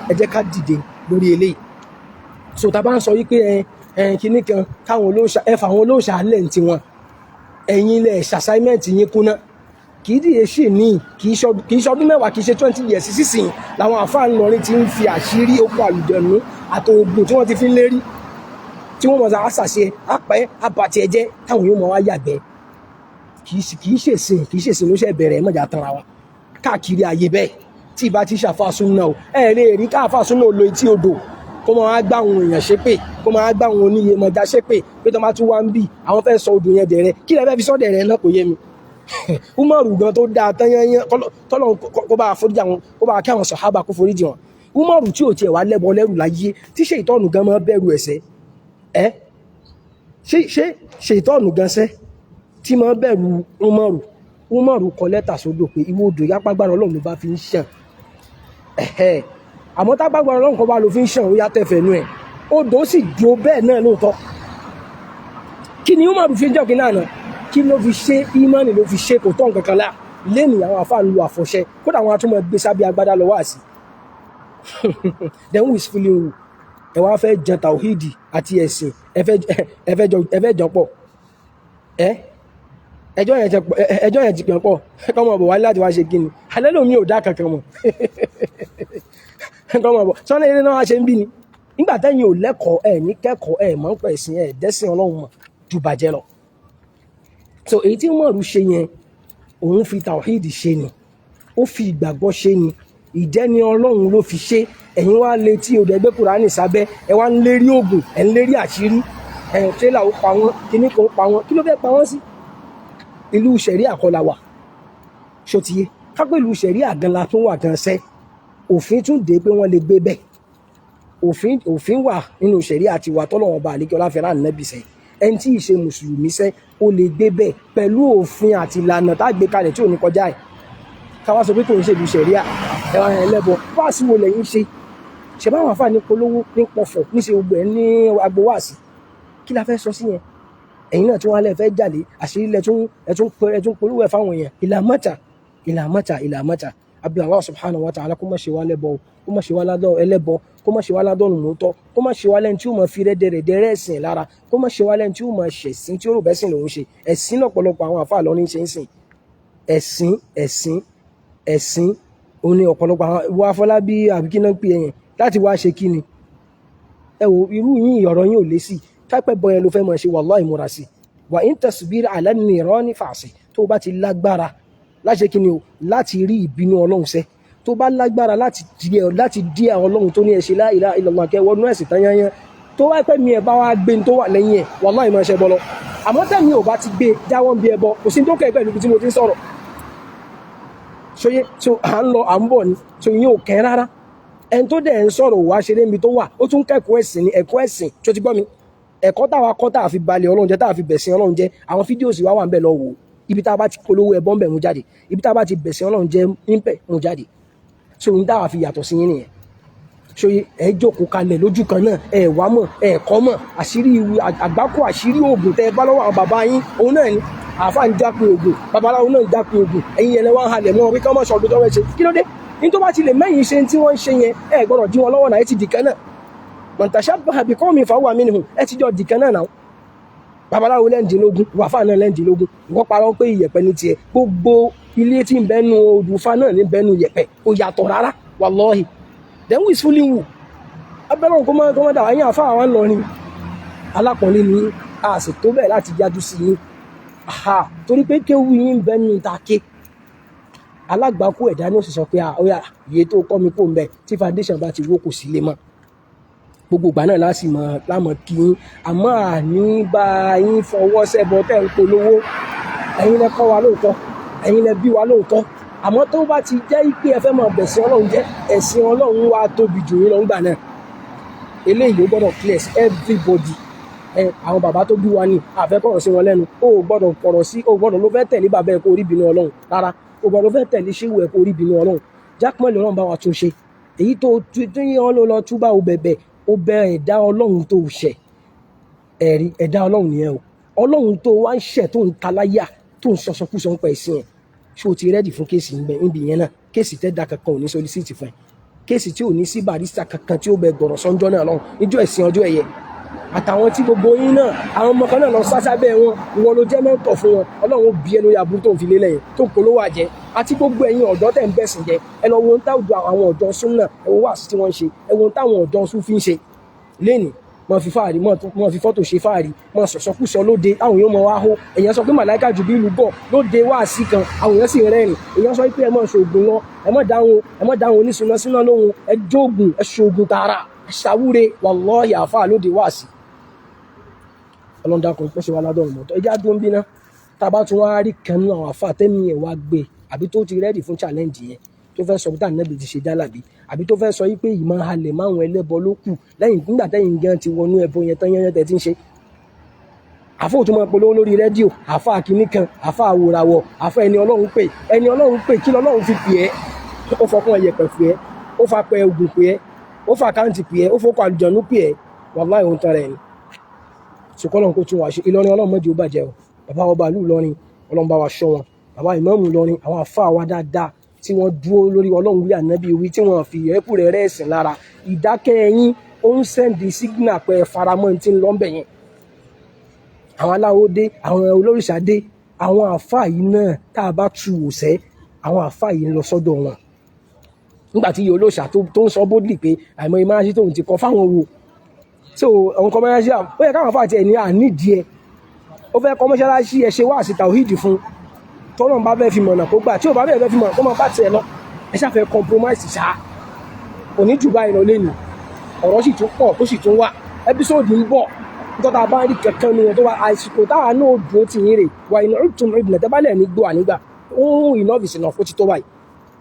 ẹ jẹ́ ká dìde lórí eléyìí. So tá a bá ń sọ wípé ẹ ẹ kinní kan káwọn olóòṣà, ẹ fà àwọn olóòṣà lẹ̀ ń tiwọn, ẹ̀yin lẹ̀ ṣàṣàìmẹ́ǹtì yín kúná. Kì í dìde ṣì ní kì í ṣọdún 10, kì í ṣe 20 years sísìn làwọn àfáà ńlọrin ti ń fi àṣírí oko àlùjọ̀nù àti oògùn tí wọ́n ti fi ń lérí, tí wọ́n mọ̀ sá àṣàṣe àpẹ́ àbàtì ẹ̀jẹ̀ táwọn yóò mọ̀ wá yàgbẹ́. Kì í ṣèsìn ló ṣe bẹ̀rẹ̀. Ẹ má jà tanra wa káàkiri ayé bẹ́ẹ̀. Tí ìbá ti ṣàfà súnà o, ẹ lè rí káàfà súnà lo etí odò kó máa gbá àwọn èèyàn ṣépè, kó máa gbá àwọn oníyèmọ̀já ṣépè pé tó máa tún wá ń bì, àwọn fẹ́ sọ odò yẹn dẹ̀rẹ̀. Kí lẹ fẹ́ fi sọ dẹ̀rẹ̀ náà? Kò yé mi. Umaru gan tó dáa tán yányán, tọ́lọ̀ kó bá foríjì àwọn, kó bá kí àwọn sàhábà, kó foríjì wọn. Umaru tí ò tiẹ̀ wá lẹ́bọ lẹ́rù láyé, tí ṣètọ́nù gan máa bẹ̀rù ẹ̀ṣẹ̀ ẹ́, ṣé ṣètọ́nù gan sẹ́ tí máa bẹ̀rù Umaru? Umaru kọ lẹ́tà sódò pé ìwọ odò, yápágbára Ọlọ́run ló bá fi ń ṣàn ẹ̀hẹ́, àmọ́ tágbára Ọlọ́run kan bá ló fi ń ṣàn, ó yá tẹ̀fẹ̀ nú ẹ̀. Odò sì dúró bẹ́ẹ̀ náà lóòótọ́. Kí ni Umaru fi ń jọ́ kí náà náà? Kí ló fi ṣe? Ìmánì ló fi ṣe, kò tọ́ nǹkan kan lá lẹ́nu. Àwọn àfáà ń lo àfọ̀ṣẹ, kódà àwọn atúmọ̀ gbé sábẹ́ agbádá lọ wá sí. Then who is fooling who? Ẹ wá fẹ́ jẹ tàwíìdì àti ẹ̀sìn, ẹ fẹ́ jọ pọ̀. Ẹ ẹjọ́ yẹn ti pọ̀, ẹjọ́ yẹn ti pẹ̀ pọ̀. Kọ́mọ bọ̀ wálé láti wá ṣe kí ni? Alẹ́ lómi ò dá kankan mọ̀. Kọ́mọ bọ̀ sọ́nà eré náà wá ṣe ń bí ni nígbà tẹ́yìn ò lẹ́kọ̀ọ́, ẹ̀ ní kẹ́kọ̀ọ́, ẹ̀ mọ̀ ń pẹ̀ ẹ̀sìn, ẹ̀ dẹ́sìn Ọlọ́run mọ̀ ju bàjẹ́ lọ. So èyí tí Umaru ṣe yẹn, òun fi tàwíìdì ṣe ni, ó fi ìgbàgbọ́ ṣe ni, ìjẹni Ọlọ́run ló fi ṣe. Ẹ̀yin wá létí odò, ẹgbẹ́ Kùránì sábẹ́, ẹ wá ń lérí oògùn, ẹ̀ ń lérí àṣírí, ẹ̀ tírélà ó pa wọ́n, kíní kan ó pa wọ́n. Kí ló fẹ́ pa wọ́n sí? Ìlú sẹ̀rí àkọlà wà ṣòtìyé kápẹ́. Ìlú sẹ̀rí àgànlá tún wà gan sẹ́, òfin tún dé pé wọ́n lè gbé bẹ́ẹ̀. Òfin wà nínú sẹ̀rí àti wà tọ́lọ́wọ́n ọba àlékè ọláfẹ́ràn ànábì sẹ́. Ẹni tí ì ṣe mùsùlùmí sẹ́, ó lè gbé bẹ́ẹ̀ pẹ̀lú òfin àti ìlànà tá a gbé kalẹ̀ tí ò ní kọjá ẹ̀. Káwá sọ pé kò ń ṣèlú sẹ̀ríà, ẹ̀wọ̀n ẹlẹ́bọ fáàsì wo lẹ́yìn ṣe? Ṣe báwọn àfáà ní polówó ní pọ̀fọ̀ níṣe gbogbo ẹ̀ ní agbowáàsí? Kí la fẹ́ sọ sí yẹn? Ẹ̀yin náà tí wọ́n á lẹ̀ fẹ́ jàlé àṣírí lẹ̀ tún ẹ̀tún polówó ẹ̀ fáwọn èèyàn. Ìlà mọ́ta, ìlà mọ́ta, ìlà mọ́ta. Abi Allah subhanahu wa ta'ala kó má ṣe wá lẹ́bọ, kó má ṣe wá ládọ́ ẹlẹ́bọ, kó má ṣe wá ládọ́rùn mọ́tọ́, kó má ṣe wá lẹ́ni tí ó máa fi rẹ́dẹ̀rẹ̀dẹ̀ rẹ́sìn lára, kó má ṣe wá lẹ́ni tí ó máa ṣẹ̀sìn, tí ó rò bẹ́sìn lòún ṣe. Ẹ̀sìn lọ́pọ̀lọpọ̀ àwọn àfáà lọ́ní ṣe ń sìn. Ẹ̀sìn, ẹ̀sìn, ẹ̀sìn òun ni ọ̀pọ̀lọpọ̀ àwọn ìwọ Afọlábí àbí kí náà ń pè é yẹn láti wá ṣe. Kí ni ẹ wo irú yín, ọ̀rọ̀ yín ò lé sí kápẹ́ bọ́ yẹn ló fẹ́ máa ṣe. Wallahi, múra sí wà ń tasbir ala nirani fàṣẹ. Tó o bá ti lágbára láti ṣe kí ni o, láti rí ìbínú Ọlọ́run sẹ́, tó bá lágbára láti dí Ọlọ́run tó ní ẹ ṣe la ilaha illallah, kẹ́ wọnú ẹ̀sìn tán yányán, tó wá pẹ́ mi ẹ̀ bá wá gbé ní tó wà lẹ́yìn ẹ̀, wallahi, máa ṣe bọ́ lọ. Àmọ́ tẹ̀mí ò bá ti gbé, jáwọ́ ń bí ẹbọ. Kò sí tó kẹ́ pẹ̀lú ibi tí mo ti ń sọ̀rọ̀ ṣóyé. So à ń lọ, à ń bọ̀ ni. So ìyẹn ò kẹ́ rárá. Ẹni tó dẹ̀ ń sọ̀rọ̀ wá ṣeré níbi tó wà, ó tún kẹ́kọ̀ọ́ ẹ̀sìn ni, ẹ̀kọ́ ẹ̀sìn tó ti gbọ́ mi, ẹ̀kọ́ táwa kọ́ tá a fi balẹ̀ Ọlọ́run jẹ́, tá a fi bẹ̀sìn Ọlọ́run jẹ́. Àwọn fídíò sì wá wà ń bẹ̀, lọ wò ó. Ibi tá a bá ti polówó ẹbọ ń bẹ̀, mú jáde. Ibi tá a bá ti bẹ̀sìn Ọlọ́run jẹ́ ń bẹ̀, mú jáde. So ní táwa fi yàtọ̀ sí yín nìyẹn. Ṣòye ẹ jókòó kalẹ̀ lójú kan náà, ẹ wá mọ̀, ẹ kọ́ mọ̀ àṣírí àgbákò, àṣírí oògùn tẹ bá lọ́wọ́ àwọn bàbá yín, òun náà ni àáfàá ń jápin oògùn, babaláwo náà ń jápin oògùn. Ẹ̀yin yẹn lẹ wá ń halẹ̀ mọ́ pé kí wọ́n má ṣọdún tó fẹ́ ṣe. Kí ló dé? Ní tó bá ti lè mẹ́yìn ṣe tí wọ́n ń ṣe yẹn, ẹ gbọ́dọ̀ dí wọn lọ́wọ́ náà. Ẹ ti dìkan náà. Man tashabbaha biqawmin fahuwa minhum. Ẹ ti jọ dìkan náà náà. Babaláwo lẹ́ǹdínlógún, wàfáà náà lẹ́ǹdínlógún. Ìwọ́n parọ́ pé ìyẹ̀pẹ̀ ní tiẹ̀. Gbogbo ilé tí ń bẹ́nu odùfá náà ní bẹ́nu ìyẹ̀pẹ̀, kò yàtọ̀ rárá, wallahi. Then who is fooling who? Abẹ́rẹ́ kó má dà wáyé. Àfáà wa ń lọ ni alápọ̀nlé ni, a sì tó bẹ́ẹ̀ láti yájú sí yín. Aha, torí pé kéwú yín ń bẹ́nu ta ké alágbàákú ẹ̀dá ní ó sì sọ pé ó yá, iye tó kọ́ mi kó ń bẹ. Tí foundation bá ti wó, kò sí lé mọ́. Gbogbo ìgbà náà láti mọ̀ lámọ̀ kí yín, àmọ́ àní bá yín fọwọ́ sẹ́bọ tẹ́ ń polówó. Ẹ̀yin lẹ kọ́ wa lóòótọ́, ẹ̀yin lẹ bí wa lóòótọ́, àmọ́ tó bá ti jẹ́ pé ẹ fẹ́ máa bẹ̀sìn Ọlọ́run jẹ́, ẹ̀sìn Ọlọ́run wa tóbi jù yín lọ ńgbà náà. Eléyìí ló gbọ́dọ̀ clear everybody. Ẹ àwọn bàbá tó bí wa ní àfẹ́ kọ̀rọ̀ sí wọn lẹ́nu. O ò gbọ́dọ̀ kọ̀rọ̀ sí, o ò gbọ́dọ̀ ló fẹ́ tẹ̀lé bàbá ẹ kó rí bínú Ọlọ́run rárá. O gbọ́dọ̀ fẹ́ tẹ̀lé ṣéwù ẹ kó rí bínú Ọlọ́run. Jákèmọ́lì, Ọlọ́run bá wa tún ṣe. Èyí tó yẹn ló lọ túbà, o bẹ̀bẹ̀, o bẹ ẹ̀dá Ọlọ́run tó ṣẹ̀. Ẹ̀rí ẹ̀dá Ọlọ́run nìyẹn o. Ọlọ́run tó wá ń ṣẹ̀, tó ń taláyà, tó ń sọsọkúsọ ń pa ẹ̀sìn ẹ̀, ṣé o ti ready fún case níbi yẹn náà? Case tẹ́ da kankan ò ní solicit fún ẹ, case tí ò ní sí barrister kankan tí ó bẹ gbọ̀rọ̀ sọ́njọ́ náà lọ́hùn níjọ́ ẹ̀sìn ọjọ́ ẹ̀yẹ, àtàwọn tí gbogbo yín náà, àwọn ọmọ kan náà lọ sásábẹ́ wọn, ìwọ ló jẹ́ mentor fún wọn. Ọlọ́run ó bí ẹnu aburú tó ń fi lélẹ̀ yẹn tó ń polówó àjẹ́, àti gbogbo ẹ̀yin ọ̀dọ́ tẹ̀ ń bẹ̀sìn jẹ́. Ẹ lọ wo ohun táwọn àwọn ọ̀dọ́ súnà, ẹ wo wáàsí tí wọ́n ń ṣe, ẹ wo ohun táwọn ọ̀dọ́ súnfí ń ṣe lénìí. Mọ fi fáàrí, mọ fi fọ́tò ṣe fáàrí, mọ sọ̀sọ́kùsọ lóde, àwọn èèyàn mọ wá hó. Èèyàn sọ pé màláìka Jùbílù bọ̀ lóde wáàsí kan, àwọn èèyàn sì ń rẹ́rìn. Èèyàn sọ pé ẹ mọ̀ ṣoògùn lọ, ẹ mọ̀ dáhùn oníṣúná síná lóhun, ẹ jóògùn, ẹ ṣoògùn tààrà, ẹ ṣàwúre. Wàlọ́ọ̀hì, àáfàá lóde wáàsí. Ọlọ́dàkùn pèsè wa ládọ́run mọ́tò. Ẹjẹ́ àdúró ń bínà. Tá a bá tún wá rí kan nínú àwọn àáfàá tẹ́mi ẹ̀ wá gbé, àbí tó ti ready fún challenge yẹn, tó fẹ́ sọ bí tànàbì ti ṣe jálàbí, àbí tó fẹ́ sọ yí pé ìmọ̀ halẹ̀ máwọn ẹlẹ́bọ ló kù lẹ́yìn nígbà tẹ́yìn gan ti wọnú ẹbọ yẹn tán yẹn tẹ́ ti ń ṣe, àfọ òtún máa polówó lórí rédíò, àfọ àkíní kan, àfọ àwòràwọ̀, àfọ ẹni Ọlọ́run pè, ẹni Ọlọ́run pè, kí lọ́lọ́run fi pè ẹ́? Ó fọkún ẹyẹpẹ̀ pè ẹ́, ó fa pẹ ogun pè ẹ́, ó fa àkáǹtì pè ẹ́, ó fọkọ àlùjọ̀nú pè ẹ́. Wàláhì, òun tán rẹ̀ ni. Sùkọ́lọ́n kó tún wá ṣe. Ìlọrin, Ọlọ́run mọ́jì ó bàjẹ́ o. Bàbá ọba ìlú Ìlọrin, Ọlọ́run bá wa ṣọ́ wọn. Bàbá ìmáàmù Ìlọrin, àwọn àfáà wa dáadáa tí wọ́n dúró lórí Ọlọ́run wí, ànábì wí, tí wọ́n fi ẹ̀kú rẹ̀ rẹ̀ ẹ̀sìn lára. Ìdákẹ́ ẹ̀yìn ó ń send signal pé ẹ faramọ́ ní ti ń lọ́nbẹ̀ yẹn. Àwọn aláwo dé, àwọn olórìṣà dé, àwọn àfáà yìí náà, tá a bá tu òsẹ́, àwọn àfáà yìí ń lọ sọ́dọ̀ wọn. Nígbà tí iye olóòṣà tó ń sọ boldly pé àìmọye máa ń ṣe tóun ti kọ fáwọn wo, so àwọn kọ́ mọ́ṣáláṣí, ó yẹ káwọn àfáà tiẹ̀ ní ànídìí ẹ. Ó fẹ́ kọ́ mọ́ṣáláṣí, ẹ ṣe wá sí tàwíìdì fún. Tọ́lọ́n bá fẹ́ fi mọ̀nà, kó gbà. Tí ò bá fẹ́ fi mọ̀nà, kó máa bá tiẹ̀ lọ. Ẹ ṣàfẹ́ compromise ṣá. Kò ní jù báyìí lọ lẹ́nu. Ọ̀rọ̀ sì tún pọ̀ tó sì tún wà, episode ń bọ̀. Nítorí a bá rí kankan nu wọn tó wá àìsíkò táwa náà dúró tì yín rè wà iná tún ìbìnà tẹ́ bá lẹ̀ ní gbọ́ ànígbà. Ohun, enough is enough, ó ti tó báyìí.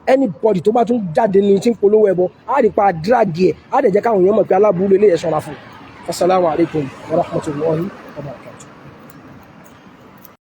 Anybody tó bá tún jáde ní tí ń polówó ẹbọ, á rí pa drag ẹ̀, á dẹ̀ jẹ́ káwọn èèyàn mọ̀ pé aláburú lè ẹ̀ ṣọ́ra fún. Assalamu alaikum wa rahmatullahi wa barakatuh.